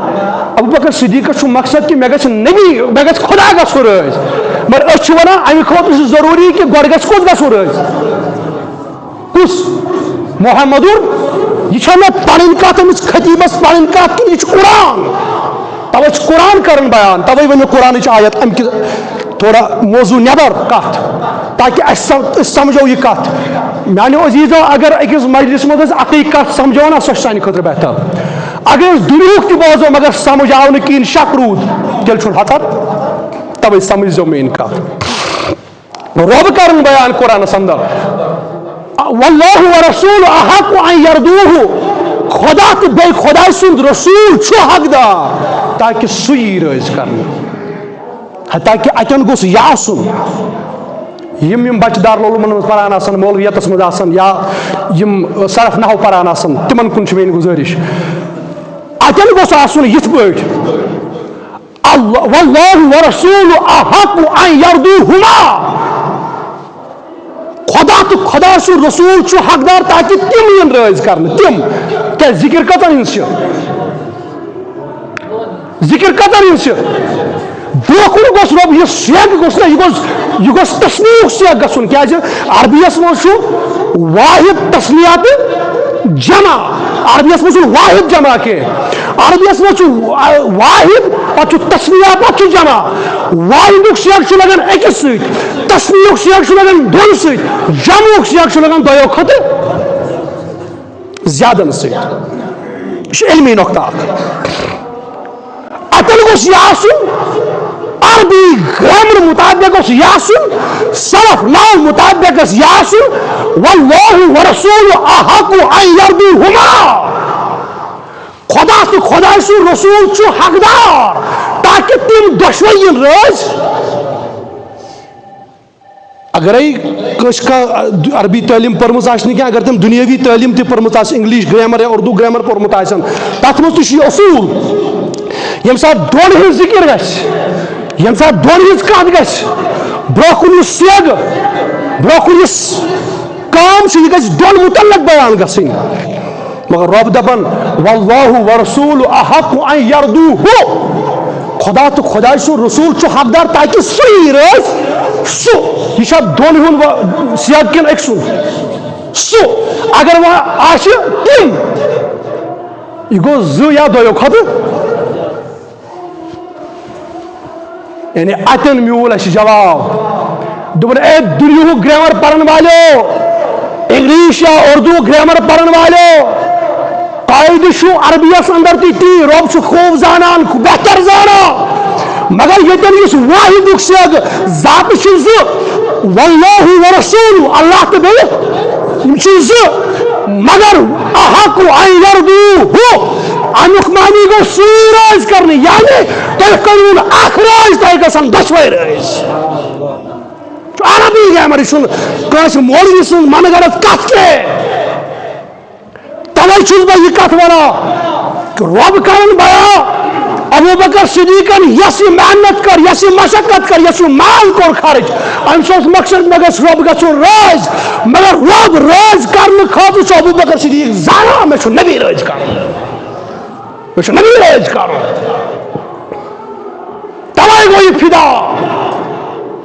ابو بکر صدیقس چھُ مقصد کہِ مےٚ گژھِ نبی، مےٚ گژھِ خدا گژھُن رٲضۍ۔ مگر أسۍ چھِ ونان، امہِ خٲطرٕ چھُ ضروٗری کہِ گۄڈٕ گژھِ کُس گژھُن رٲضۍ؟ کُس؟ محمدُر۔ یہِ چھا مےٚ پنٕنۍ کتھ، أمِس خطیبس پنٕنۍ کتھ، کِنہٕ یہِ چھُ قرآن؟ توے چھُ قرآن کران بیان، توے ؤنِو قرآنٕچ آیت، امہِ کہِ تھوڑا موضوع نٮ۪بر کتھ، تاکہِ اسہِ سم-، أسۍ سمجھو یہِ کتھ۔ میانیو عزیزو، اگر أکِس مجلس منٛز أسۍ اکٕے کتھ سمجھو نا، سۄ چھِ سانہِ خٲطرٕ بہتر۔ اگر أسۍ دُنیہُک تہِ بوزو، مگر سمجھ آو نہٕ کِہیٖنۍ، شک روٗد، تیٚلہِ چھُنہٕ خطر۔ توے سمجھزیو میٲنۍ کتھ۔ رۄب کرن بیان قرآنس اندر، واللہ ورسول احق ان یردوہ، خدا تہٕ بیٚیہِ خداے سُنٛد رسول چھُ حقدار تاکہِ سُہ یی رٲضۍ کرنہٕ۔ حتیٰ کہِ اتٮ۪ن گوٚژھ یہِ آسُن، یِم یِم بچہٕ دارالعلومن منٛز پران آسن، مولویتس منٛز آسن، یا یِم صرف نحو پران آسن، تِمن کُن چھِ میٲنۍ گُزٲرِش۔ اتٮ۪ن گوٚژھ آسُن یِتھ پٲٹھۍ، اللہ، واللہ ورسولہ احق ان یرضوہما۔ خدا تہٕ خدا سُنٛد رسول چھُ حقدار تاکہِ تِم یِن رٲضۍ کرنہٕ، تِم۔ کیٛازِ ذکر کتٮ۪ن ہٕنٛز چھِ؟ ذکر کتٮ۪ن ہٕنٛز چھِ؟ برونٛہہ کُن گوٚژھ رۄب، یہِ سیگ گوٚژھ نہ، یہِ گوٚژھ، یہِ گوٚژھ تثنیہُک سیگ گژھُن۔ کیٛازِ؟ عربی یس منٛز چھُ واحد تثنیہ تہٕ جمع۔ عربی یس منٛز چھُ واحد جمع کینٛہہ۔ عربی یس منٛز چھُ وا-، واحد، پتہٕ چھُ تثنیہ، پتہٕ چھُ جمع۔ واحدُک سیگ چھُ لگان أکِس سۭتۍ، تثنیہُک سیگ چھُ لگان دۄن سۭتۍ، جمعُک سیگ چھُ لگان دۄیو کھۄتہٕ زیادن سۭتۍ۔ یہِ چھُ علمی نۄقطہٕ اکھ۔ اتٮ۪ن گوٚژھ یہِ آسُن، عربی گرامر مطابق گوٚژھ یہِ آسُن، صرف نحو مطابق گژھِ یہِ آسُن، واللہ ورسولہ احق ان یرضوہما۔ خدا تہٕ خداے سُنٛد رسول چھُ حقدار تاکہِ تِم دۄشوے یِن رٲضۍ۔ اگرے کٲنٛسہِ کانٛہہ عربی تعلیٖم پٔرمٕژ آسہِ نہٕ کینٛہہ، اگر تٔمۍ دُنیٲوی تعلیٖم تہِ پٔرمٕژ آسہِ، انگلش گرامر یا اردو گرامر پوٚرمُت آسن، تتھ منٛز تہِ چھُ یہِ اصوٗل، ییٚمہِ ساتہٕ دۄن ہٕنٛز ذِکِر گژھِ، ییٚمہِ ساتہٕ دۄن ہٕنٛز کتھ گژھِ، برونٛہہ کُن یُس سیگہٕ، برونٛہہ کُن یُس کٲم چھِ، یہِ گژھِ دۄن مُتعلق بیان گژھٕنۍ۔ مگر رۄب دپان، واللہ ورسولہ احق ان یرضوہ۔ خدا تہٕ خداے سُنٛد رسول چھُ حقدار تاکہِ سُہ یی رٲضۍ۔ سُہ، یہِ چھا دۄن ہُنٛد و-، سیاق کِنہٕ أکۍ سُنٛد؟ سُہ، اگر وۄنۍ آسہِ تِم، یہِ گوٚو زٕ یا دۄیو کھۄتہٕ۔ یعنی اتٮ۪ن میوٗل اسہِ جواب۔ دوٚپُن، اے دُنیاہُک گرامر پرن والیو، انگلش یا اردو گرامر پرن والیو، قاعدٕ چھُ عربیس اندر تہِ تی، رۄب چھُ خوب زانان، بہتر زانان۔ مگر ییٚتٮ۪ن یُس واحدُک سیگ ذاتہٕ چھُ زٕ، واللہ ورسولہ، اللہ تہٕ بیٚیہِ یِم چھِ زٕ، مگر احق ان یرضوہ، امیُک معنی گوٚو سُے رٲضۍ کرنہٕ، یعنی تُہۍ کٔرِو نہٕ اکھ رٲضۍ، تۄہہِ گژھن دۄشوے رٲضۍ۔ چھُ عربی گرامر، یہِ چھُنہٕ کٲنٛسہِ مولوی سٕنٛز من گڑت کتھ کینٛہہ۔ توے چھُس بہٕ یہِ کتھ ونان، رۄب کرن بیان، ابو بکر صدیقن یۄس یہِ محنت کٔر، یۄس یہِ مشقت کٔر، یۄس یہِ مال کوٚر خرچ، أمۍ سُنٛد مقصد مےٚ گژھِ رۄب گژھُن رٲضۍ، مگر رۄب رٲضۍ کرنہٕ خٲطرٕ چھُ ابو بکر صدیق زانان مےٚ چھُ نبی رٲضۍ کرُن، مےٚ چھُ نبی رٲضۍ کرُن۔ توے گوٚو یہِ فدا۔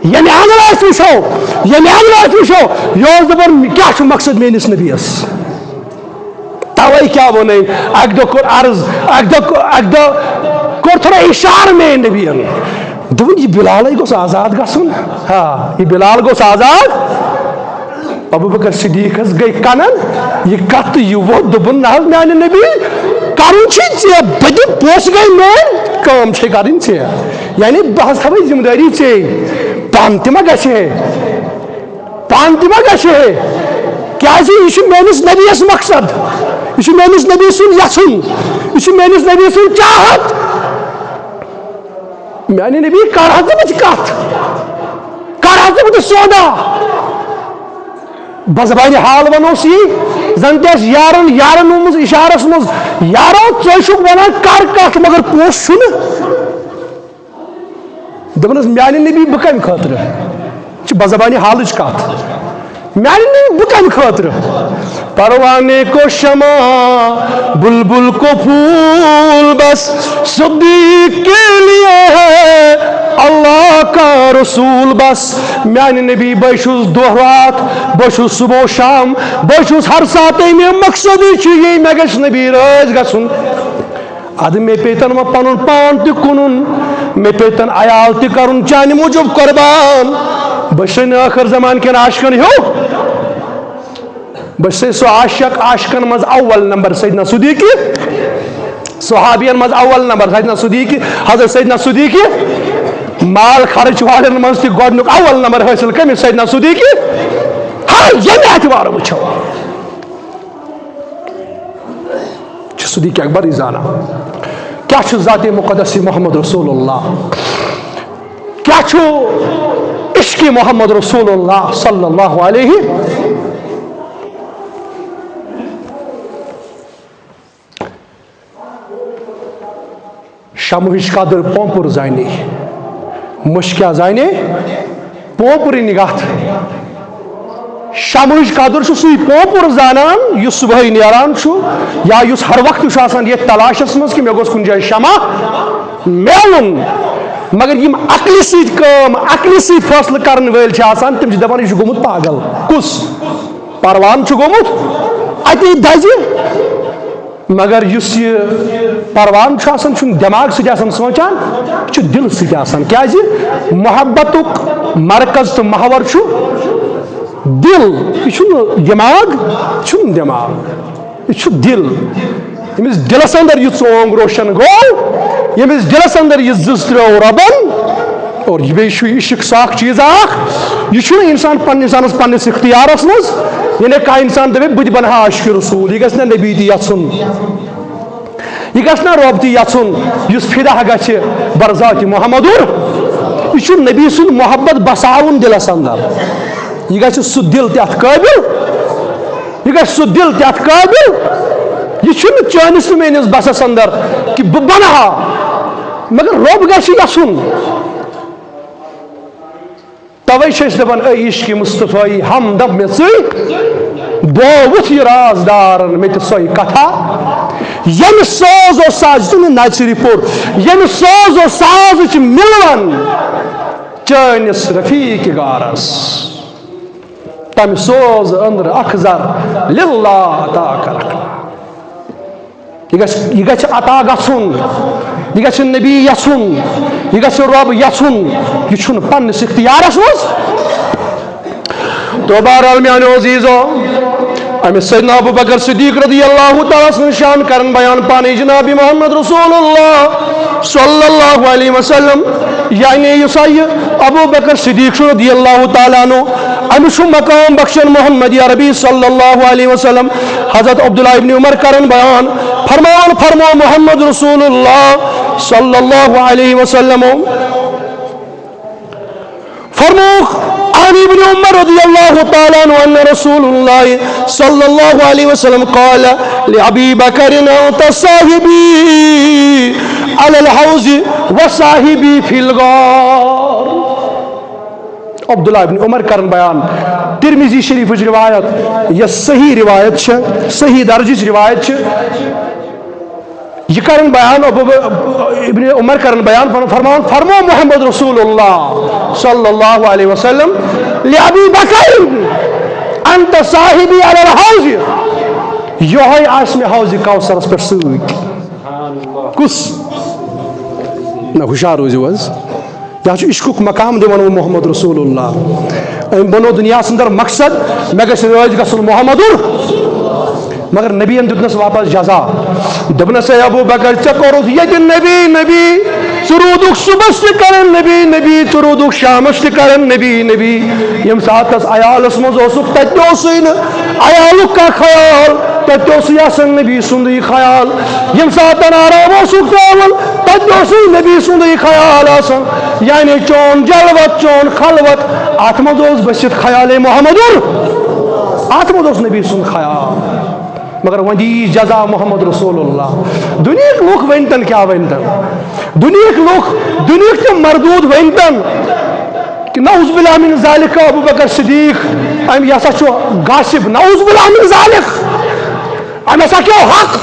ییٚمہِ اندر أسۍ وٕچھو، ییٚمہِ اندر أسۍ وٕچھو، یہِ اوس دپان، کیٛاہ چھُ مقصد میٲنِس نبیَس؟ توے کیٛاہ ووٚن أمۍ؟ اکہِ دۄہ کوٚر عرض، اکہِ دۄہ، اکہِ دۄہ کوٚر تھوڑا اشارٕ میٲنۍ نبیَن۔ دوٚپُن، یہِ بِلالے گوٚژھ آزاد گژھُن۔ ہا، یہِ بِلال گوٚژھ آزاد۔ ابو بکر صدیق حظ گٔے کنن، یہِ کتھ تہٕ یہِ ووٚتھ، دوٚپُن، نہ حظ میانہِ نبی، کرُن چھُے ژےٚ، بہٕ دِمہٕ پونٛسہٕ، گٔے میٲنۍ، کٲم چھے کرٕنۍ ژےٚ۔ یعنی بہٕ حظ تھاوے ذمہٕ دٲری ژےٚ، پانہٕ تہِ ما گژھِ ہے، پانہٕ تہِ ما گژھِ ہے؟ کیازِ یہِ چھُ میٲنِس نبیَس مقصد، یہِ چھُ میٲنِس نبی سُنٛد یژھُن، یہِ چھُ میٲنِس نبی سُنٛد چاہت۔ میانہِ نبی، کر حظ ژٕ مےٚ کتھ، کر حظ ژٕ مےٚ سودا۔ بزبانہِ حال ونوس یی، زن تہِ آسہِ یارن، یارن ووٚنمُت اشارس منٛز، یارو، ژٕ چھُکھ ونان کر کتھ، مگر پونٛسہٕ چھُنہٕ۔ دوٚپنس، میانہِ نبی، بہٕ کمہِ خٲطرٕ؟ چھِ بزبانہِ حالٕچ کتھ۔ میانہِ نبی، بہٕ کمہِ خٲطرٕ؟ پروانے کو شمع، بلبل کو پھول، بس صدیق کے لیے ہے اللہ کا رسول۔ بس میانہِ نبی، بہٕ چھُس دۄہ راتھ، بہٕ چھُس صبح و شام، بہٕ چھُس ہر ساتہٕ، مےٚ مقصد چھُ یی، مےٚ گژھِ نبی رٲضۍ گژھُن۔ ادٕ مےٚ پیٚتن وۄنۍ پنُن پان تہِ کٕنُن، مےٚ پیٚتن عیال تہِ کرُن چانہِ موٗجوٗب قربان۔ بہٕ چھُسے نہٕ ٲخر زمان کٮ۪ن عاشقن ہیوٗ، بہٕ چھُسے سُہ عاشق عاشقن منٛز اول نمبر سیدنا صدیقی، صحابین منٛز اول نمبر سیدنا صدیقی، حضرت سیدنا صدیقی۔ مال خرچ والٮ۪ن منٛز تہِ گۄڈنیُک اول نمبر حٲصِل کٔمِس؟ سیدنا صدیقی۔ ہر ییٚمہِ اعتبارٕ وٕچھو۔ چھُ صدیق اکبر یہِ زانان۔ کیٛاہ چھُ ذاتِ مقدس محمد رسول اللہ؟ کیٛاہ چھُ عشق محمد رسول اللہ صلی اللہ علیہ۔ شمہٕچ قدر پونپُر زانے، مٔشکیا زانے پونپُرٕنۍ گتھ۔ شمہٕچ قدر چھُ سُے پونپُر زانان یُس صبحٲے نیران چھُ یا یُس ہر وقتہٕ چھُ آسان ییٚتھۍ تلاشس منٛز کہِ مےٚ گوٚژھ کُنہِ جایہِ شمع میلُن۔ مگر یِم عقلہِ سۭتۍ کٲم، عقلہِ سۭتۍ فٲصلہٕ کرن وٲلۍ چھِ آسان، تِم چھِ دپان، یہِ چھُ گوٚمُت پاگل۔ کُس؟ پروان چھُ گوٚمُت اتی دزِ۔ مگر یُس یہِ پروان چھُ آسان، چھُنہٕ دٮ۪ماغ سۭتۍ آسان سونٛچان، یہِ چھُ دِلہٕ سۭتۍ آسان۔ کیٛازِ؟ محبتُک مرکز تہٕ محور چھُ دِل، یہِ چھُنہٕ دٮ۪ماغ، یہِ چھُنہٕ دٮ۪ماغ، یہِ چھُ دِل۔ ییٚمِس دِلس اندر یہِ ژونٛگ روشن گوٚو، ییٚمِس دِلس اندر یہِ زٕژ ترٛٲو رۄبن، اور یہِ بیٚیہِ چھُ یہِ عشق سُہ اکھ چیٖز اکھ، یہِ چھُنہٕ انسان پننہِ انسانس پننِس اختیارس منٛز، یعنی کانٛہہ انسان دپہِ بہٕ تہِ بنہٕ ہا عاشقِ رسول، یہِ گژھِ نہ نبی تہِ یژھُن، یہِ گژھِ نہ رۄب تہِ یژھُن، یُس فدا گژھِ برذات محمدُر۔ یہِ چھُ نبی سُنٛد محبت بساوُن دِلس اندر، یہِ گژھِ سُہ دِل تہِ اتھ قٲبل، یہِ گژھِ سُہ دِل تہِ اتھ قٲبل۔ یہِ چھُنہٕ چٲنِس تہٕ میٲنِس بسس اندر کہِ بہٕ بنہٕ ہا، مگر رۄب گژھِ یژھُن۔ توے چھِ أسۍ دپان، اے عشق مصطفیٰ ہمدم مےٚ ژٕے، بووُتھ یہِ رازدارن مےٚ تہِ سۄے کتھا۔ ییٚمہِ سوز و ساز، یہِ چھُنہٕ نژرِ پوٚر، ییٚمہِ سوز و سازٕچ مِلوَن چٲنِس رفیق غارس۔ تمہِ سوز أنٛدرٕ اکھ زر للہ عطا کرکھ۔ یہِ گژھِ، یہِ گژھِ عطا گژھُن، یہِ گژھِ نبی یژھُن، یہِ گژھِ رۄب یژھُن، یہِ چھُنہٕ پننِس اختیارس منٛز۔ تو بہرحال میانیو عزیزو، أمِس سیدنا ابو بکر صدیق رضی اللہ تعالیٰ سٕنٛز شان کرن بیان پانے جناب محمد رسول اللہ صلی اللہ علیہ وسلم، یعنی یُس ہا یہِ ابو بکر صدیق چھُ رضی اللہ تعالیٰ عنہ، أمِس چھُ مقام بخشن محمد عربی صلی اللہ علیہ وسلم۔ حضرت عبداللہ ابن عمر کرن بیان، فرماوان فرمو محمد رسول اللہ صلی اللہ علیہ وسلم۔ فرموخ عن ابن عمر رضی اللہ تعالیٰ عنہ ان رسول اللہ صلی اللہ علیہ وسلم قال لابی بکر انت صاحبی علی الحوض و صاحبی فی الغار۔ عبداللہ ابن عمر کرن بیان، ترمذی شریفٕچ روایت، یۄس صحیح روایت چھِ، صحیح درجٕچ روایت چھِ۔ یہِ کرن بیان، ابو ب-، ابن عمر کرن بیان، فرم-، فرماوان، فرمو محمد رسول اللہ صلی اللہ علیہ وسلم، لابی بکر، انت صاحبی علی الحوض، یہوے آسہِ مےٚ حوض کوثرس پٮ۪ٹھ سۭتۍ۔ کُس؟ نہ، ہُشار روٗزِو حظ۔ یہِ حظ چھُ عشقُک مقام دِوان وۄنۍ محمد رسول اللہ۔ أمۍ بنوو دُنیاہَس اندر مقصد، مےٚ گژھِ رٲضۍ گژھُن محمدُر۔ مگر نبیَن دیُتنَس واپس جزا۔ دوٚپنَس، "اے ابو بکر، ژےٚ کوٚرُتھ ییٚتہِ نبی، نبی۔ ژٕ روٗدُکھ صُبحَس تہِ کران نبی، نبی۔ ژٕ روٗدُکھ شامَس تہِ کران نبی، نبی۔" ییٚمہِ ساتَس عیالَس منٛز اوسُکھ، تَتہِ تہِ اوسُے نہٕ عیالُک کانٛہہ خیال، تَتہِ تہِ اوسُے آسان نبی سُنٛدُے خیال۔ ییٚمہِ ساتَن آرام اوسُکھ ترٛاوان، تَتہِ تہِ اوسُے نبی سُنٛدُے خیال آسان۔ یعنی چون جلوت، چون خلوت، اَتھ منٛز اوس بٔسِتھ خیالے محمدُر۔ اَتھ منٛز اوس نبی سُنٛد خیال۔ مگر وۄنۍ دی جزا محمد رسول اللہ۔ دُنیہٕکۍ لُکھ ؤنۍتن کیٛاہ ؤنۍتن؟ دُنیہٕکۍ لُکھ، دُنیہٕکۍ تِم مردوٗد ؤنۍتن۔ کہ نعوذ باللہ من ذالک، ابو بکر صدیق، أمۍ، یہِ ہسا چھُ غاصب، نعوذ باللہ من ذالک، أمۍ ہسا کھیوٚو حق،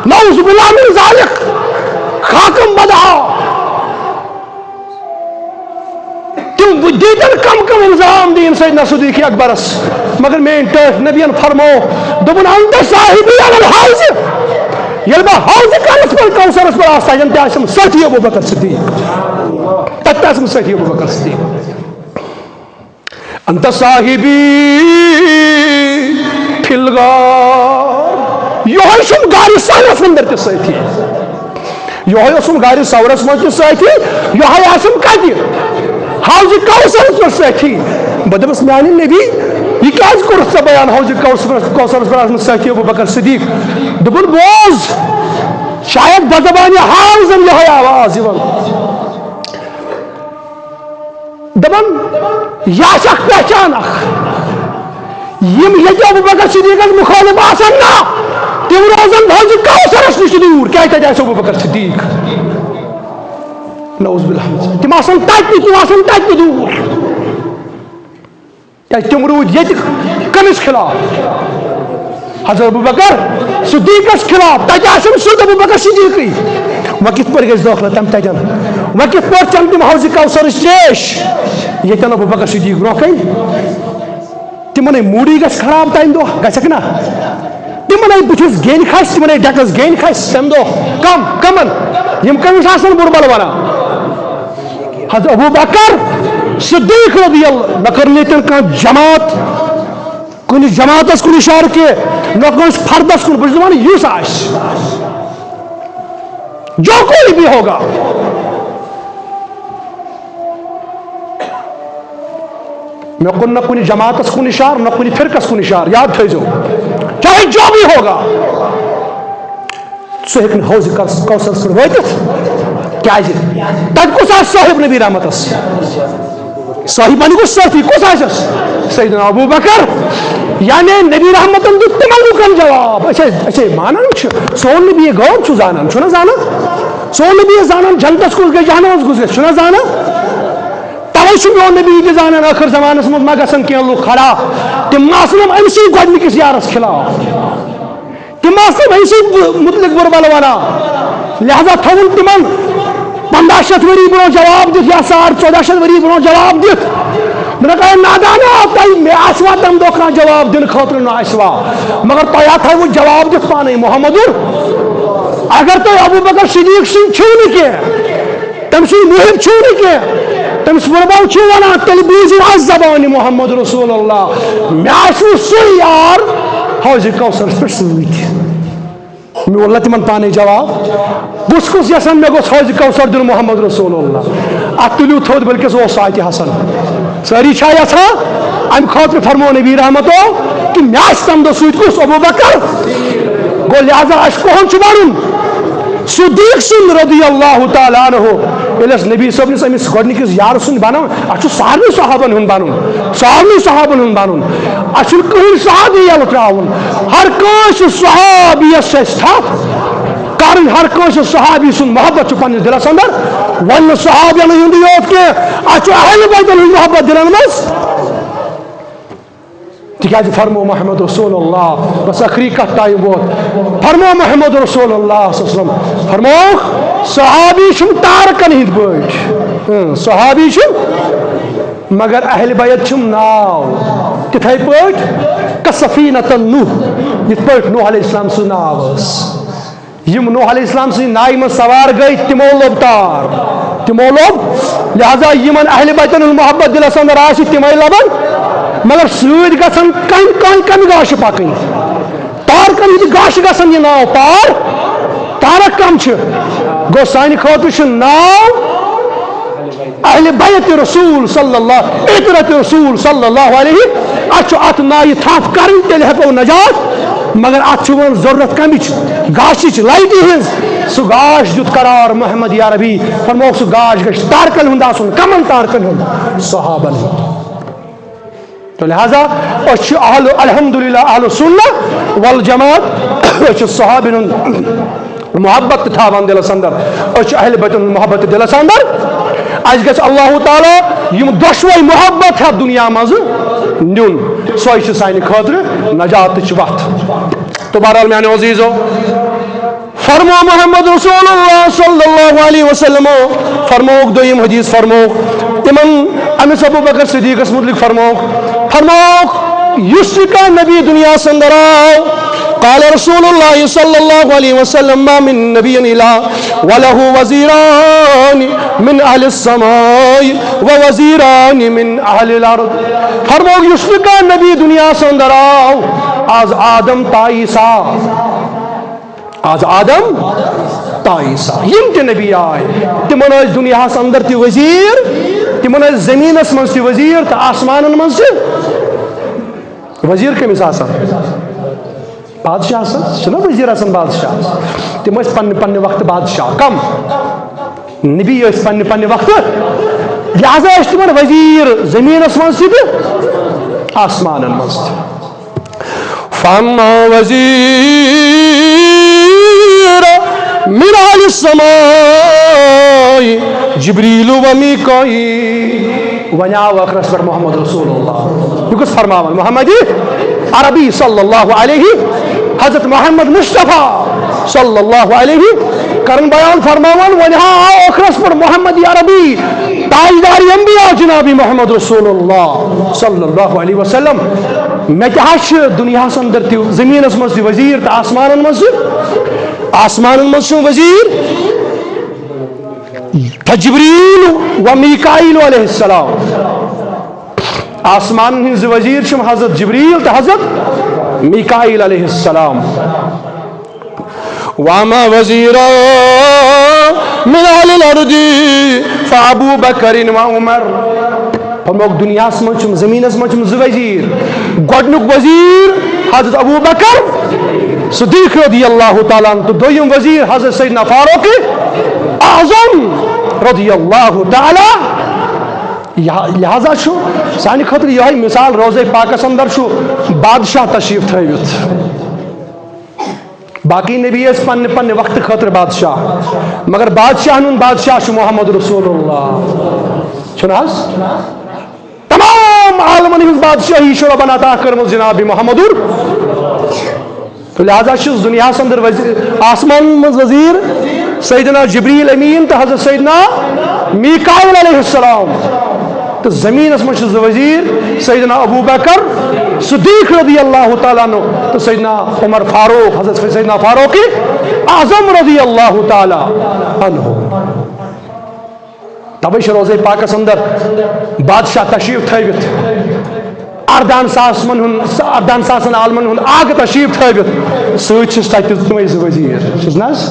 نعوذ باللہ من ذالک، خاکم بدہا۔ تِم دیٖتن کم کم الزام دِیِن سیدنا صدیق اکبرس، مگر میٲنۍ ٹٲٹھۍ نبین فرمو، دوٚپُن، انت صاحبی علی الحوض، ییٚلہِ بہٕ حوض کوثرس پٮ۪ٹھ، کوثرس پٮ۪ٹھ آسہٕ، تتٮ۪ن تہِ آسٮ۪م سٲتھی ابو بکر صدیق۔ تتہِ تہِ آسم سۭتی ابو بکر صدیق۔ انت صاحبی فی الغار۔ یہوے چھُم غارِ ثورس اندر تہِ سۭتی۔ یہوے اوسُم غارِ ثورس منٛز تہِ سۭتی۔ یہوے آسم کتہِ؟ حوض کوثرس پٮ۪ٹھ سۭتی۔ بہٕ دپس، میانہِ نبی، یہِ کیازِ کوٚرُتھ ژےٚ بیان حوض کوثرس، کوثرس پٮ۪ٹھ آسمُت سۭتی ابو بکر صدیق؟ دوٚپُن، بوز، شاید بزبانِ حال زن یہوے آواز یِوان۔ دپان، یہِ آسہِ اکھ پہچان اکھ۔ یِم ییٚتہِ ابو بکر صدیقس مخٲلف آسن نا، تِم روزن حوض کوثرس نِش دوٗر۔ کیازِ؟ تتہِ آسہِ ابو بکر صدیق۔ نعوذ باللہ۔ تِم آسن تتہِ، تِم آسن تتہِ دوٗر۔ کیازِ؟ تِم روٗدۍ ییٚتہِ کٔمِس خلاف؟ حضرت ابو بکر صدیقس خلاف۔ تتہِ آسن سیوٚد ابو بکر صدیقٕے۔ وۄنۍ کِتھ پٲٹھۍ گژھِ دٲخلہٕ تِم تتٮ۪ن؟ وۄنۍ کِتھ پٲٹھۍ چٮ۪ن تِم حوض کوثرٕچ تریش ییٚتٮ۪ن ابو بکر صدیق برونٛہہ کنہِ؟ تِمنے موٗڈٕے گژھِ خراب تمہِ دۄہ، گژھکھ نا؟ تِمنے بٕتھِس گیٚنۍ کھسہِ، تِمنے ڈیکس گیٚنۍ کھسہِ تمہِ دۄہ۔ کم؟ کمن؟ یِم کٔمِس آسن بُرٕ بلہٕ ونان؟ حضرت ابو بکر صدیق رضی اللہ، نہ کٔر نہٕ ییٚتٮ۪ن کانٛہہ جماعت، کُنہِ جماعتس کُن اشارٕ کینٛہہ، نہ کٲنٛسہِ فردس کُن۔ بہٕ چھُس دپان، یُس آسہِ، جو کوئی بھی ہوگا۔ مےٚ کوٚر نہ کُنہِ جماعتس کُن اشارٕ، نہ کُنہِ فرقس کُن اشارٕ، یاد تھٲیزیو، چاہے جو بھی ہوگا، سُہ ہیٚکہِ نہٕ حوض کوث-، کوثرس پٮ۪ٹھ وٲتِتھ۔ کیازِ؟ تتہِ کُس آسہِ صاحب نبی رحمتس؟ صاحبن گوٚو صافی، کُس آسٮ۪س؟ سیدنا ابو بکر۔ یعنی نبی رحمتن دیُت تِمن لوٗکن جواب۔ أسۍ ہے، أسۍ ہے مانان چھِ، سون نبی غٲب چھُ زانان، چھُنہ زانان؟ سون نبی زانان جنتس کُس گژھِ، جہنمس کُس گژھِ، چھُنہ زانان؟ توے چھُ میون نبی تہِ زانان، ٲخر زمانس منٛز ما گژھن کینٛہہ لُکھ کھڑا، تِم ما آسن أمۍ سٕے گۄڈٕنِکِس یارس خلاف۔ تِم آسہٕ تِم أمۍ سٕے مُتعلِق بُرٕ بلہٕ ونان۔ لہذا تھوٚوُن تِمن پنٛداہ شیٚتھ ؤری برونٛہہ جواب دِتھ یا ساڑ ژۄداہ شیٚتھ ؤری برونٛہہ جواب دِتھ۔ مےٚ دوٚپ، "اے نادانو، تۄہہِ مےٚ آسوا تَمہِ دۄہ کانٛہہ جواب دِنہٕ خٲطرٕ؟ نہٕ آسوا۔ مگر تۄہہِ آو تھوٚوُ جواب دِتھ پانے محمدُر۔ اگر تُہۍ ابو بکر صدیق سٕنٛدۍ چھِو نہٕ کینٛہہ، تٔمۍ سٕنٛدۍ محب چھِو نہٕ کینٛہہ، تٔمِس وُرباو چھِو ونان، تیٚلہِ بوٗزِو از زبانہِ محمد رسول اللہ۔ مےٚ آسہِ نہٕ سُے یار حوض کوثرس پٮ۪ٹھ سۭتۍ۔" مےٚ ووٚن نہ تِمن پانے جواب، کُس کُس یژھان مےٚ گوٚژھ حوض کوثر دیُن محمد رسول اللہ؟ اتھ تُلِو تھوٚد، بلکس اوس سُہ اتہِ حسن۔ سٲری چھا یژھان؟ امہِ خٲطرٕ فرموو نبی رحمتو کہ مےٚ آسہِ تمہِ دۄہ سۭتۍ کُس؟ ابو بکر۔ گوٚو لہذا اسہِ کُہُنٛد چھُ بنُن؟ صدیق سُنٛد رضی اللہ تعالیٰ عنہ۔ ییٚلہِ اسہِ نبی صٲبنِس أمِس گۄڈٕنِکِس یارٕ سُنٛد بنُن، اسہِ چھُ سارنٕے صحابن ہُنٛد بنُن، سارنٕے صحابن ہُنٛد بنُن۔ اسہِ چھُنہٕ کٕہٕنۍ صحابی یلہٕ ترٛاوُن۔ ہر کٲنٛسہِ صحابیس چھِ اسہِ تھپھ کرٕنۍ، ہر کٲنٛسہِ صحابی سُنٛد محبت چھُ پننِس دلس اندر۔ وۄنۍ نہٕ صحابین ہُنٛدُے یوت کینٛہہ، اسہِ چھُ اہل بیتن ہُنٛد محبت دلن منٛز۔ تِکیازِ فرموو محمد رسول اللہ، بس ٲخری کتھ، ٹایم ووت۔ فرموو محمد رسول اللہ صلی اللہ علیہ وسلم، فرمووُکھ، صحابی چھِم تارکن ہٕنٛدۍ پٲٹھۍ۔ اۭں، صحابی چھِم، مگر اہل بیت چھِم ناو۔ تِتھے پٲٹھۍ کسفینۃ نوح، یِتھ پٲٹھۍ نوح علیہ السلام سٕنٛز ناو ٲس۔ یِم نوح علیہ السلام سٕنٛزِ نایہِ منٛز سوار گٔے، تِمو لوٚب تار، تِمو لوٚب۔ لہذا یِمن اہل بیتن ہُنٛد محبت دِلس اندر آسہِ، تِمے لبن، مگر سۭتۍ گژھن کمہِ، کمہِ، کمہِ گاشہِ پکٕنۍ؟ تارکن ہٕنٛدِ گاشہِ گژھن یہِ ناو پار۔ تارک کم چھِ؟ گوٚو سانہِ خٲطرٕ چھُ ناو اہل بیت رسول صلی اللہ، عترت رسول صلی اللہ علیہ۔ اتھ چھُ اتھ نایہِ تھپھ کرٕنۍ، تیٚلہِ ہٮ۪کو نجات۔ مگر اتھ چھُ وۄنۍ ضرورت کمِچ؟ گاشِچ، لایٹہِ ہٕنٛز۔ سُہ گاش دیُت قرار محمد عربی، فرمووُکھ، سُہ گاش گژھِ تارکن ہُنٛد آسُن۔ کمن تارکن ہُنٛد؟ صحابن ہُنٛد۔ تو لہذا أسۍ چھِ اہل، الحمدللہ، اہل سنہ والجماعت۔ أسۍ چھِ صحابین ہُنٛد محبت تہِ تھاوان دِلس اندر، أسۍ چھِ اہل بیتن ہُنٛد محبت تہِ دِلس اندر۔ اسہِ گژھِ اللہ تعالیٰ یِم دۄشوے محبت ہیتھ دُنیا منٛز نیُن، سۄے چھِ سانہِ خٲطرٕ نجاتٕچ وتھ۔ تو بہرحال میانیو عزیزو، فرموو محمد رسول اللہ صلی اللہ علیہ وسلم، فرمووُکھ دوٚیِم حدیث، فرمووُکھ تِمن، أمِس ابو بکر صدیقس متعلق فرمووُکھ، فرمووُکھ، یُس تہِ کانٛہہ نبی دُنیاہس اندر آو، قال رسول اللہ صلی اللہ علیہ وسلم، ما من نبی الا ولہ وزیران من اہل السماء و وزیران من اہل الارض۔ فرمووُکھ، یُس تہِ کانٛہہ نبی دُنیاہس اندر آو، از آدم تا عیسیٰ، از آدم تا عیسیٰ، یِم تہِ نبی آے، تِمن ٲسۍ دُنیاہس اندر تہِ وزیر، تِمن ٲسۍ زٔمیٖنس منٛز تہِ وزیر تہٕ آسمانن منٛز تہِ۔ وزیر کٔمِس آسان؟ بادشاہ آسان، چھِنہ وزیر آسان بادشاہ؟ تِم ٲسۍ پننہِ پننہِ وقتہٕ بادشاہ۔ کم؟ نبی ٲسۍ پننہِ پننہِ وقتہٕ لہذا ٲسۍ تِمن وزیٖر زٔمیٖنس منٛز تہِ تہٕ آسمانن منٛز تہِ۔ فاما وزیر من اہل السماء جبریل و میکائیل۔ وۄنۍ آو ٲخرس پٮ۪ٹھ محمد رسول اللہ۔ یہِ کُس فرماوان؟ محمد عربی صلی اللہ علیہ، حضرت محمد مصطفیٰ صلی اللہ علیہ کرن بیان فرماوان، وۄنۍ ہا آو ٲخرس پٮ۪ٹھ محمد عربی، تاجدار انبیاء جناب محمد رسول اللہ صلی اللہ علیہ وسلم۔ مےٚ تہِ حظ چھِ دُنیاہَس اندر تہِ، زٔمیٖنَس منٛز تہِ وزیٖر تہٕ آسمانَن منٛز تہِ، آسمانَن منٛز چھُم وزیٖر تہٕ جبریٖل و میٖکایٖل علیہ السلام۔ آسمانَن ہٕنٛدۍ زٕ وزیٖر چھِم حضرت جبریٖل تہٕ حضرت میٖکایٖل علیہ السلام۔ واما وزیرا من اہل الارض فابو بکر و عمر۔ فرموک، دُنیاہَس منٛز چھِم، زٔمیٖنَس منٛز چھِم زٕ وزیٖر۔ گۄڈٕنیُک وزیٖر حضرت ابو بکر صدیق رضی اللہ تعالیٰ عنہ تہٕ دوٚیِم وزیٖر حضرت سیدنا فاروق اعظم رضی اللہ تعالیٰ۔ لہذا چھُ سانہِ خٲطرٕ یِہوٚے مثال، روضے پاکَس اندر چھُ بادشاہ تشریٖف تھٲوِتھ۔ باقی نبی ٲسۍ پننہِ پننہِ وقتہٕ خٲطرٕ بادشاہ، مگر بادشاہن ہُنٛد بادشاہ چھُ محمد رسول اللہ۔ چھُنہٕ حظ؟ تمام عالمن ہٕنٛز بادشاہی چھُ رۄبن عطا کٔرمٕژ جناب محمد۔ تہٕ لہذا چھُس دُنیاہس اندر وزیر، آسمانن منٛز وزیر سیدنا جبریل امین تہٕ حضرت سیدنا میکائیل علیہ السلام۔ تہٕ زٔمیٖنَس منٛز چھِ زٕ وزیٖر، سیدنا ابو بکر صدیق رضی اللہ تعالیٰ عنہ تہٕ سیدنا عمر فاروق، حضرت سیدنا فاروق اعظم رضی اللہ تعالیٰ عنہ۔ توے چھِ روضے پاکس اندر بادشاہ تشریف تھٲوِتھ، اردہن ساسن ہُنٛد، اردہن ساسن عالمن ہُنٛد آگہٕ تشریف تھٲوِتھ، سۭتۍ چھِس تتہِ تِمے زٕ وزیٖر، چھِس نہ حظ؟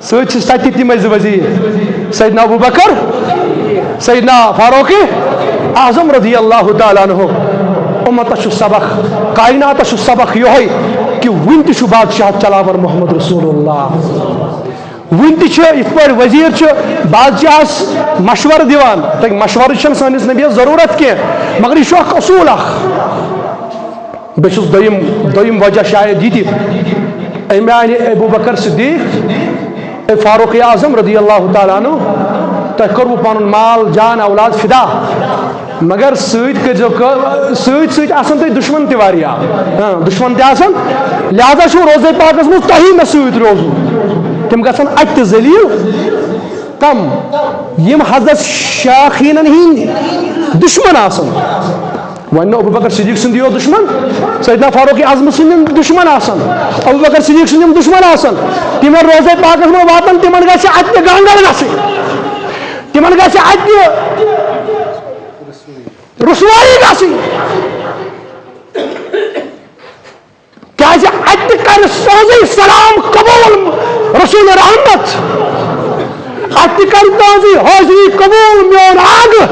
سۭتۍ چھِس تَتہِ تِمَے زٕ وزیٖر، سیدنا ابو بکر، سیدنا فاروق اعظم رضی اللہ تعالیٰ عنہ۔ اُمتَس چھُ سبق، کائناتَس چھُ سبق یِہوٚے کہِ وٕنہِ تہِ چھُ بادشاہَت چلاوان محمد رسول اللہ۔ وٕنہِ تہِ چھِ یِتھ پٲٹھۍ وزیٖر چھِ بادشاہَس مشورٕ دِوان، تہٕ مشورٕچ چھَنہٕ سٲنِس نبیَس ضروٗرت کینٛہہ، مگر یہِ چھُ اَکھ اصوٗل اَکھ۔ بہٕ چھُس دوٚیِم، دوٚیِم وجہ شاید یہِ تہِ، أمۍ آیہِ ابو بکر صدیق، اے فاروق اعظم رضی اللہ تعالیٰ عنہ، تۄہہِ کوٚروٕ پنُن مال، جان، اولاد فدا، مگر سۭتۍ کٔرۍزیو کٲ-، سۭتۍ سۭتۍ آسن تۄہہِ دُشمن تہِ واریاہ۔ ہاں، دُشمن تہِ آسن، لہذا چھُو روزے پاکس منٛز تۄہی مےٚ سۭتۍ روزُن۔ تِم گژھن اتہِ تہِ ذلیل۔ کم؟ یِم حضرت شاخیٖنن ہٕنٛدۍ دُشمن آسن۔ وۄنۍ نہٕ ابو بکر صدیق سُنٛد یوت دُشمن، سیدنا فاروق اعظم سٕنٛدۍ یِم دُشمن آسن، ابو بکر صدیق سٕنٛدۍ یِم دُشمن آسن، تِمن روزے پاکس منٛز واتن، تِمن گژھِ اتہِ تہِ گانگل گژھٕنۍ، تِمن گژھِ اتہِ تہِ رسوایی گژھٕنۍ۔ کیازِ اتہِ تہِ کرِ سوزٕے سلام قبول رسول رحمت، اتہِ تہِ کرِ تُہنٛزٕے حٲضری قبول میون آگہٕ۔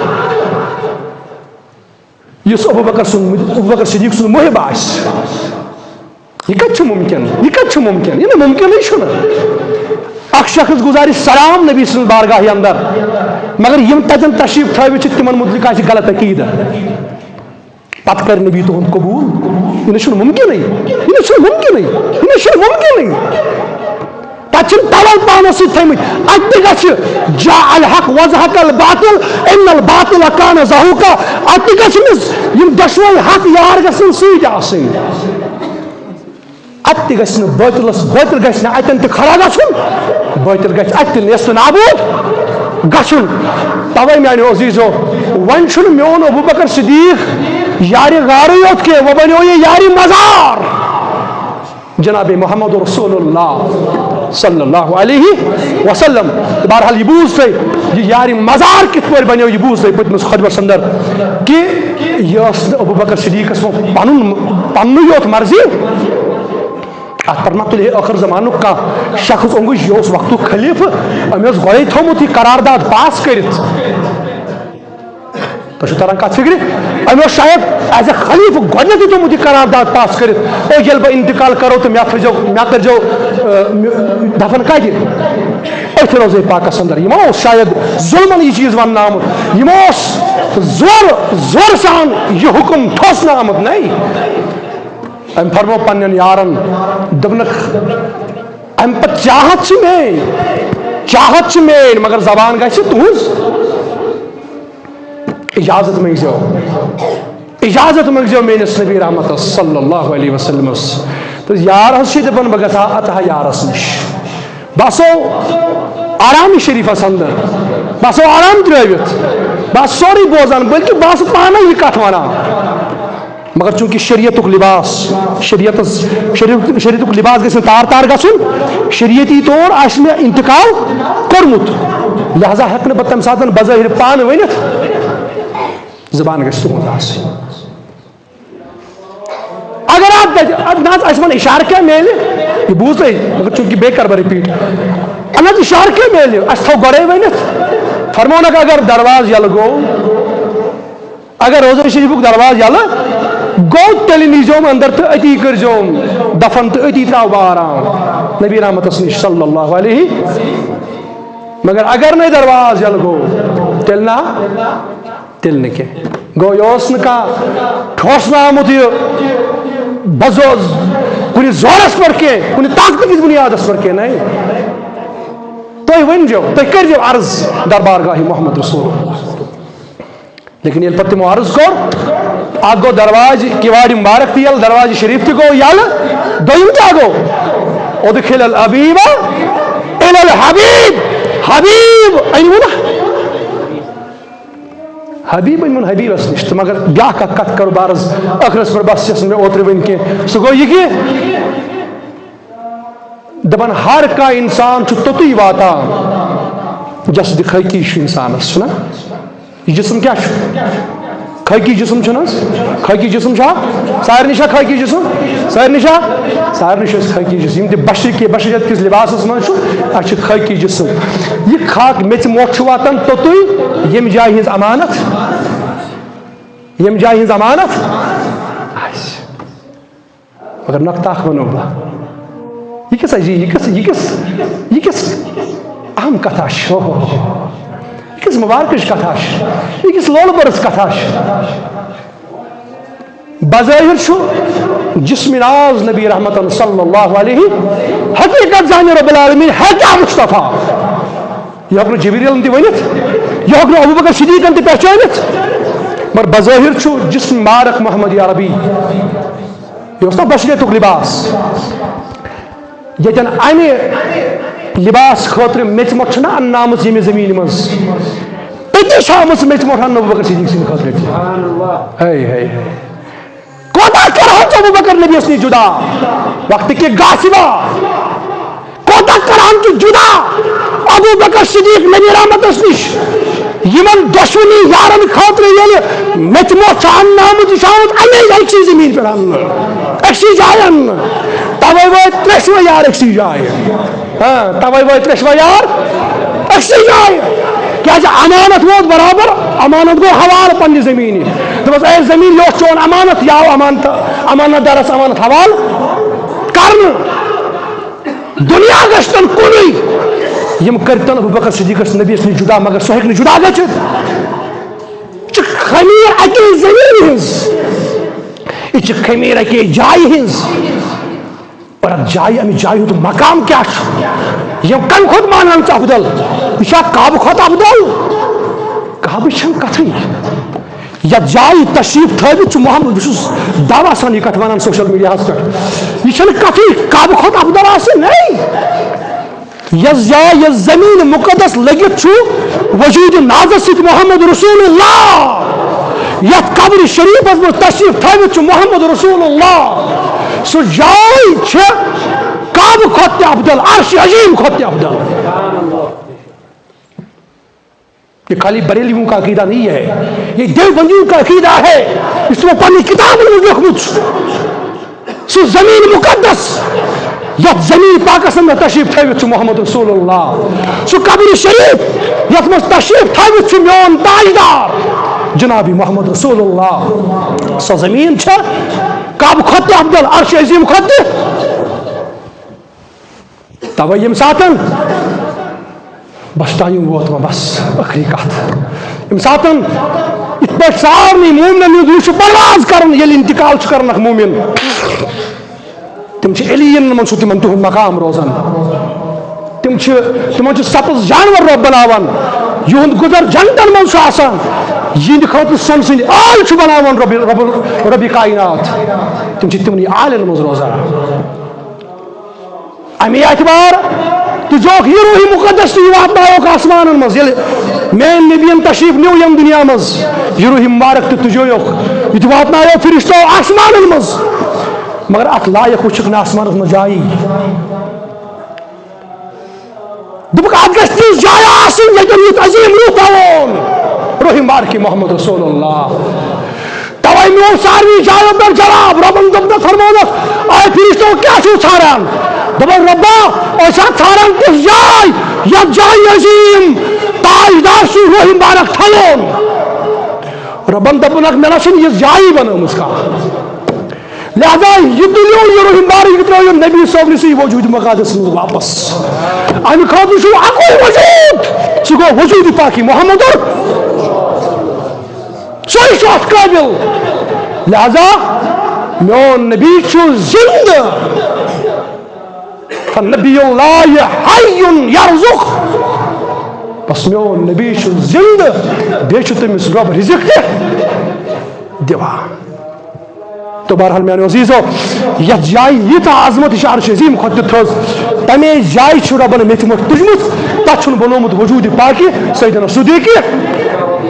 یُس ابو بکر سُنٛد، ابو بکر صدیق سُنٛد محب آسہِ، یہِ کتہِ چھُ ممکن؟ یہِ کتہِ چھُ ممکن؟ یہِ نہٕ ممکنٕے چھُنہٕ۔ اکھ شخص گُزارِ سلام نبی سٕنٛز بارگاہہِ اندر، مگر یِم تتٮ۪ن تشریف تھٲوِتھ چھِ، تِمن متعلق آسہِ غلط عقیدٕ۔ پتہٕ کرِ نبی تُہُنٛد قبول؟ یہِ نہ چھُنہٕ مُمکِنٕے، یہِ نہ چھُنہٕ مُمکِنٕے، یہِ نہ چھُنہٕ مُمکِنٕے۔ تتہِ چھِنہٕ توے پانس سۭتۍ تھٲومٕتۍ، اتہِ تہِ گژھِ جاء الحق وزهق الباطل ان الباطل کان زهوقا۔ اتہِ تہِ گژھِ أمِس یِم دۄشوے حق یار گژھن سۭتۍ آسٕنۍ۔ اتہِ تہِ گژھِ نہٕ بٲطلس، بٲطل گژھِ نہٕ اتٮ۪ن تہِ کھڑا گژھُن، بٲطل گژھِ اتہِ تہِ نیست نابود گژھُن۔ توے میانیو عزیزو، وۄنۍ چھُنہٕ میون ابو بکر صدیق یارِ غارٕے یوت کینٛہہ، وۄنۍ بنیو یہِ یارِ مزار جناب محمد رسول اللہ صلی اللہ علیہ وسلم۔ بہرحال، یہِ بوٗز تۄہہِ، یہِ یارِ مزار کِتھ پٲٹھۍ بنیو، یہِ بوٗز تۄہہِ پٔتمِس خطبس اندر کہِ یہِ ٲس نہٕ ابو بکر صدیقس منٛز پنُن، پننُے یوت مرضی۔ اتھ پٮ۪ٹھ ما تُلہِ ہے ٲخر زمانُک کانٛہہ شخص اوٚنٛگُج؟ یہِ اوس وقتُک خلیفہٕ، أمۍ اوس گۄڈَے تھوٚومُت یہِ قرارداد پاس کٔرِتھ۔ تۄہہِ چھُو تران کتھ فکرِ؟ أمۍ اوس شاید as a خلیفہٕ گۄڈٕنیتھٕے تھوٚمُت یہِ قرارداد پاس کٔرِتھ، او ییٚلہِ بہٕ انتقال کرو تہٕ مےٚ تھٲیزیو، مےٚ کٔرزیو، آ، مےٚ دفن کتہِ؟ أتھۍ روزے پاکس اندر۔ یِمو اوس شاید ظلمن یہِ چیٖز وننہٕ آمُت، یِمو اوس زور، زورٕ سان یہِ حُکم ٹھوسنہٕ آمُت۔ نَے، أمۍ فرموو پننٮ۪ن یارن، دوٚپنکھ، امہِ پتہٕ چاہت چھِ میٲنۍ، چاہت چھِ میٲنۍ، مگر زبان گژھِ تُہنٛز۔ اجازت منٛگزیو، اجازت منٛگزیو میٲنِس نبی رحمتس صلی اللہ علیہ وسلمس۔ تہٕ یار حظ چھِ دپان، بہٕ گژھٕ ہا اتہٕ ہا یارس نِش، بہٕ آسو آرام شریفس اندر، بہٕ آسو آرام ترٲوِتھ، بہٕ آسہٕ سورُے بوزان، بلکہِ بہٕ آسہٕ پانے یہِ کتھ ونان۔ مگر چونکہ شریعتک لباس، شریعتس، شریعت، شریعتک لباس گژھِ نہٕ تار تار گژھُن، شریعتی طور آسہِ مےٚ انتقال کوٚرمُت، لہذا ہیٚکہٕ نہٕ بہٕ تمہِ ساتہٕ بظٲہر پانہٕ ؤنِتھ۔ زبان گژھِ تُہنٛز آسٕنۍ۔ اگر اتھ دَ-، اتھ نہ حظ اَسہِ ووٚن اشارٕ کیٛاہ میلہِ، یہِ بوٗز تۄہہِ، مگر چونکہ بیٚیہِ کرٕ بہٕ repeat۔ اہن حظ، اشارٕ کیٛاہ میلہِ؟ اَسہِ تھوٚو گۄڈے ؤنِتھ، فرمونکھ اگر دروازٕ یَلہٕ گوٚو، اگر روزہ شریفُک دروازٕ یَلہٕ گوٚو، تیٚلہِ نیٖزیوم اندر تہٕ أتی کٔرزیوم دفن تہٕ أتی ترٛاوٕ بہٕ آرام نبی رحمتس نِش صلی اللہ علیہ۔ مگر اگر نَے دروازٕ یَلہٕ گوٚو، تیٚلہِ نہ، تیٚلہِ نہٕ کینٛہہ۔ گوٚو، یہِ اوس نہٕ کانٛہہ ٹھوسنہٕ آمُت یہِ بزوز کُنہِ زورس پٮ۪ٹھ کینٛہہ، کُنہِ طاقتہٕ کِس بُنیادس پٮ۪ٹھ کینٛہہ، نَے۔ تُہۍ ؤنۍزیو، تُہۍ کٔرۍزیو عرض دربارگاہِ محمد رسول اللہ۔ لیکن ییٚلہِ پتہٕ تِمو عرض کوٚر، اکھ گوٚو دروازٕ کِواڑِ مبارک تہِ یَلہٕ، دروازٕ شریف تہِ گوٚو یَلہٕ، دوٚیِم کیٛاہ گوٚو؟ ادخل الحبیب الی الحبیب، حبیب أنِو نا، حبیب أنِوُن حبیبس نِش۔ تہٕ مگر بیٛاکھ اکھ کتھ کرو بہٕ عرض ٲخرس پٮ۪ٹھ، بس یۄس نہٕ مےٚ اوترٕ ؤنۍ کینٛہہ، سُہ گوٚو یہِ کہِ دپان ہر کانٛہہ انسان چھُ توٚتُے واتان یۄس دِ خٲکی چھُ انسانس، چھُنہ؟ یہِ جسم کیٛاہ چھُ؟ خٲکی جسم چھُنہٕ حظ؟ خٲکی جسم چھا؟ سارنٕے چھا خٲکی جسم؟ سارنٕے چھا؟ سارنٕے چھُ اَسہِ خٲکی جسم۔ یِم تہِ بشری کہِ، بشریت کِس لباسس منٛز چھُ، اَسہِ چھُ خٲکی جسم۔ یہِ خاک میٚژِ مۄٹھ چھُ واتان توٚتُے، ییٚمہِ جایہِ ہٕنٛز امانت، ییٚمہِ جایہِ ہٕنٛز امانت آسہِ۔ مگر نۄقطہٕ اکھ ونو بہٕ۔ یہِ کِژھ عجیب، یہِ کِژھ، یہِ کِژھ، یہِ کِژھ اہم کتھا چھِ۔ ہو ہو ہو۔ یہِ کِژھ مبارکٕچ کتھا چھِ۔ یہِ کِژھ لولہٕ بٔرٕژ کتھا چھِ۔ بظٲہر چھُ جسم ناز نبی رحمتن صلی اللہ علیہ، حقیقت زانہِ رب العالمین، ہے کیٛاہ مصطفیٰ۔ یہِ ہیوٚک نہٕ جبریٖلن تہِ ؤنِتھ، یہِ ہیوٚک نہٕ ابوبکر صدیقن تہِ پہچٲنِتھ۔ مگر بظٲہر چھُ جسم مبارک محمد عربی۔ یہِ اوس نا بشریتُک لباس۔ ییٚتٮ۪ن امہِ لباس خٲطرٕ میٚژِ مۄٹھ چھَنہ اننہٕ آمٕژ ییٚمہِ زٔمیٖنہِ منٛز، تٔتی چھِ آمٕژ میٚژِ مۄٹھ اننہٕ ابوبکر صدیق سٕنٛدِ خٲطرٕ تہِ۔ ہے، ہے، ہے۔ کوتاہ کرہن ژٕ ابوبکر نبیس نِش جدا؟ وقت کے غاصبہ۔ کوتاہ کرہن ژٕ جدا ابوبکر صدیق نبی رحمتس نِش؟ یِمن دۄشوٕنی یارن خٲطرٕ ییٚلہِ میٚژِ مۄٹھ چھِ اننہٕ آمٕژ، یہِ چھِ آمٕژ اَمے أکسٕے زٔمیٖن پٮ۪ٹھ اننہٕ، أکسٕے جایہِ اننہٕ۔ توے وٲتۍ ترٛٮ۪شوے یار أکسٕے جایہِ۔ ہاں، توے وٲتۍ ترٛٮ۪شوے یار أکسٕے جایہِ۔ کیازِ امانت ووت برابر، امانت گوٚو حوالہٕ پننہِ زٔمیٖنہِ۔ دوٚپُس، اے زٔمیٖن، یہِ اوس چون امانت، یہِ آو امانت، امانت دارس امانت حوالہٕ کرنہٕ۔ دُنیا گژھِ تن کُنُے۔ یِم کٔرۍ تن ابوبکر صدیقس نبیس نِش جدا، مگر سُہ ہیٚکہِ نہٕ جدا گٔژھِتھ۔ یہِ چھِ خمیر اَکے زٔمیٖنہِ ہٕنٛز۔ یہِ چھِ خمیر اَکے جایہِ ہٕنٛز۔ اور اَتھ جایہِ، اَمہِ جایہِ ہُنٛد مقام کیٛاہ چھُ؟ یِم کَمہِ کھۄتہٕ مانان ژٕ افضل؟ یہِ چھا کعبہٕ کھۄتہٕ افضل؟ کعبٕچ چھَنہٕ کَتھٕے۔ یتھ جایہِ تشریف تھٲوِتھ چھُ محمد، بہٕ چھُس دعویٰ سان یہِ کتھ ونان سوشل میڈیاہس پٮ۪ٹھ، یہِ چھنہٕ کتھٕے کعبہٕ کھۄتہٕ افضل آسہِ، نَے۔ یۄس جاے، یۄس زمین مقدس لٔگِتھ چھُ وجود نازس سۭتۍ محمد رسول اللہ، یتھ قبرِ شریفس منٛز تشریف تھٲوِتھ چھُ محمد رسول اللہ، سُہ جاے چھِ کعبہٕ کھۄتہٕ تہِ افضل، عرش عظیم کھۄتہٕ تہِ افضل۔ یہ خالی بریلیوں کا عقیدہ نہیں ہے، یہ دیوبندیوں کا عقیدہ ہے۔ یُس تِمو پننہِ کتابن منٛز لیوٗکھمُت چھُ، سُہ زمین مقدس، یتھ زمین پاکس اندر تشریف تھٲوِتھ چھُ محمد رسول اللہ، سُہ قبر شریف، یتھ منٛز تشریف تھٲوِتھ چھُ میون تاجدار، جناب محمد رسول اللہ۔ سۄ زمین چھےٚ کعبہٕ کھۄتہٕ تہِ افضل، عرش عظیم کھۄتہٕ تہِ۔ توے ییٚمہِ ساتن بس ٹایم ووت وۄنۍ، بس ٲخری کتھ۔ ییٚمہِ ساتن یِتھ پٲٹھۍ سارنٕے مومنن ہُنٛد یہِ چھُ پرواز کران، ییٚلہِ انتقال چھُ کران اکھ مومن، تِم چھِ علیین منٛز چھُ تِمن تِہُنٛد مقام روزان۔ تِم چھِ، تِمن چھُ سبز جانور رۄب بناوان، یِہُنٛد گُزر جنتن منٛز چھُ آسان۔ یِہنٛدِ خٲطرٕ سۄنہٕ سٕنٛدۍ آل چھُ بناوان رۄبِ، رۄب، رۄبِ کائنات۔ تِم چھِ تِمنٕے آلن منٛز روزان۔ امی اعتبار تُجوکھ یہِ روح مقدس تہِ، یہِ واتنایوکھ آسمانن منٛز۔ ییٚلہِ میٲنۍ نبیَن تشریف نیو ییٚمہِ دُنیا منٛز، یہِ روح مبارک تہِ تُجویوکھ، یہِ تہِ واتنایو فرشتو آسمانن منٛز۔ مگر اتھ لایق وٕچھکھ نہٕ آسمانس منٛز جایی۔ دوٚپُکھ، اتھ گژھِ تِژھ جاے آسٕنۍ، ییٚتٮ۪ن یُتھ عظیم روح تھاوون، روح مبارک محمد رسول اللہ۔ توے میون ساروی جایو پٮ۪ٹھ جواب، رۄبن دوٚپ مےٚ، فرمونس، اے فرشتو، کیٛاہ چھُو ژھانڈان؟ دوٚپُن، رۄبا، أسۍ چھا ژھانڈان تِژھ جاے، یتھ جایہِ عظیم تاجدار سُہ روح مبارک تھاوون۔ رۄبن دوٚپُن، مےٚ نہ چھُنہٕ یِژھ جایی بنٲومٕژ کانٛہہ۔ لہذا یہِ تُلِو، یہِ روح مبارک، یہِ ترٲیِو نبی صٲبنِسٕے وجود مقدس منٛز واپس۔ امہِ خٲطرٕ چھُ اکُے وجود، سُہ گوٚو وجود پاکی محمد۔ سُے چھُ اتھ قٲبل۔ لہذا میون نبی چھُ زندٕ۔ فنبی اللہ حی یرزق۔ بس میون نبی چھُ زندٕ، بیٚیہِ چھُ تٔمِس رۄب رزق تہِ دِوان۔ تو بہرحال میانیو عزیزو، یتھ جایہِ ییٖژاہ عظمت چھِ عرش عظیم کھۄتہٕ تہِ تھٔز، تمے جایہِ چھُ رۄبن میٚتھِ مۄٹھ تُجمٕژ، تتھ چھُنہٕ بنومُت وجود پاکی سیدنا صدیق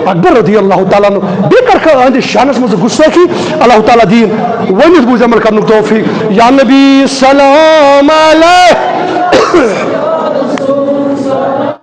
اکبر رضی اللہ تعالیٰ عنہ۔ بیٚیہِ کر کھا أہنٛدِس شانس منٛز گستٲخی، اللہ تعالیٰ دِیِن ؤنِتھ بوٗزِتھ عمل کرنُک توفیق۔ یا نبی سلام علیک۔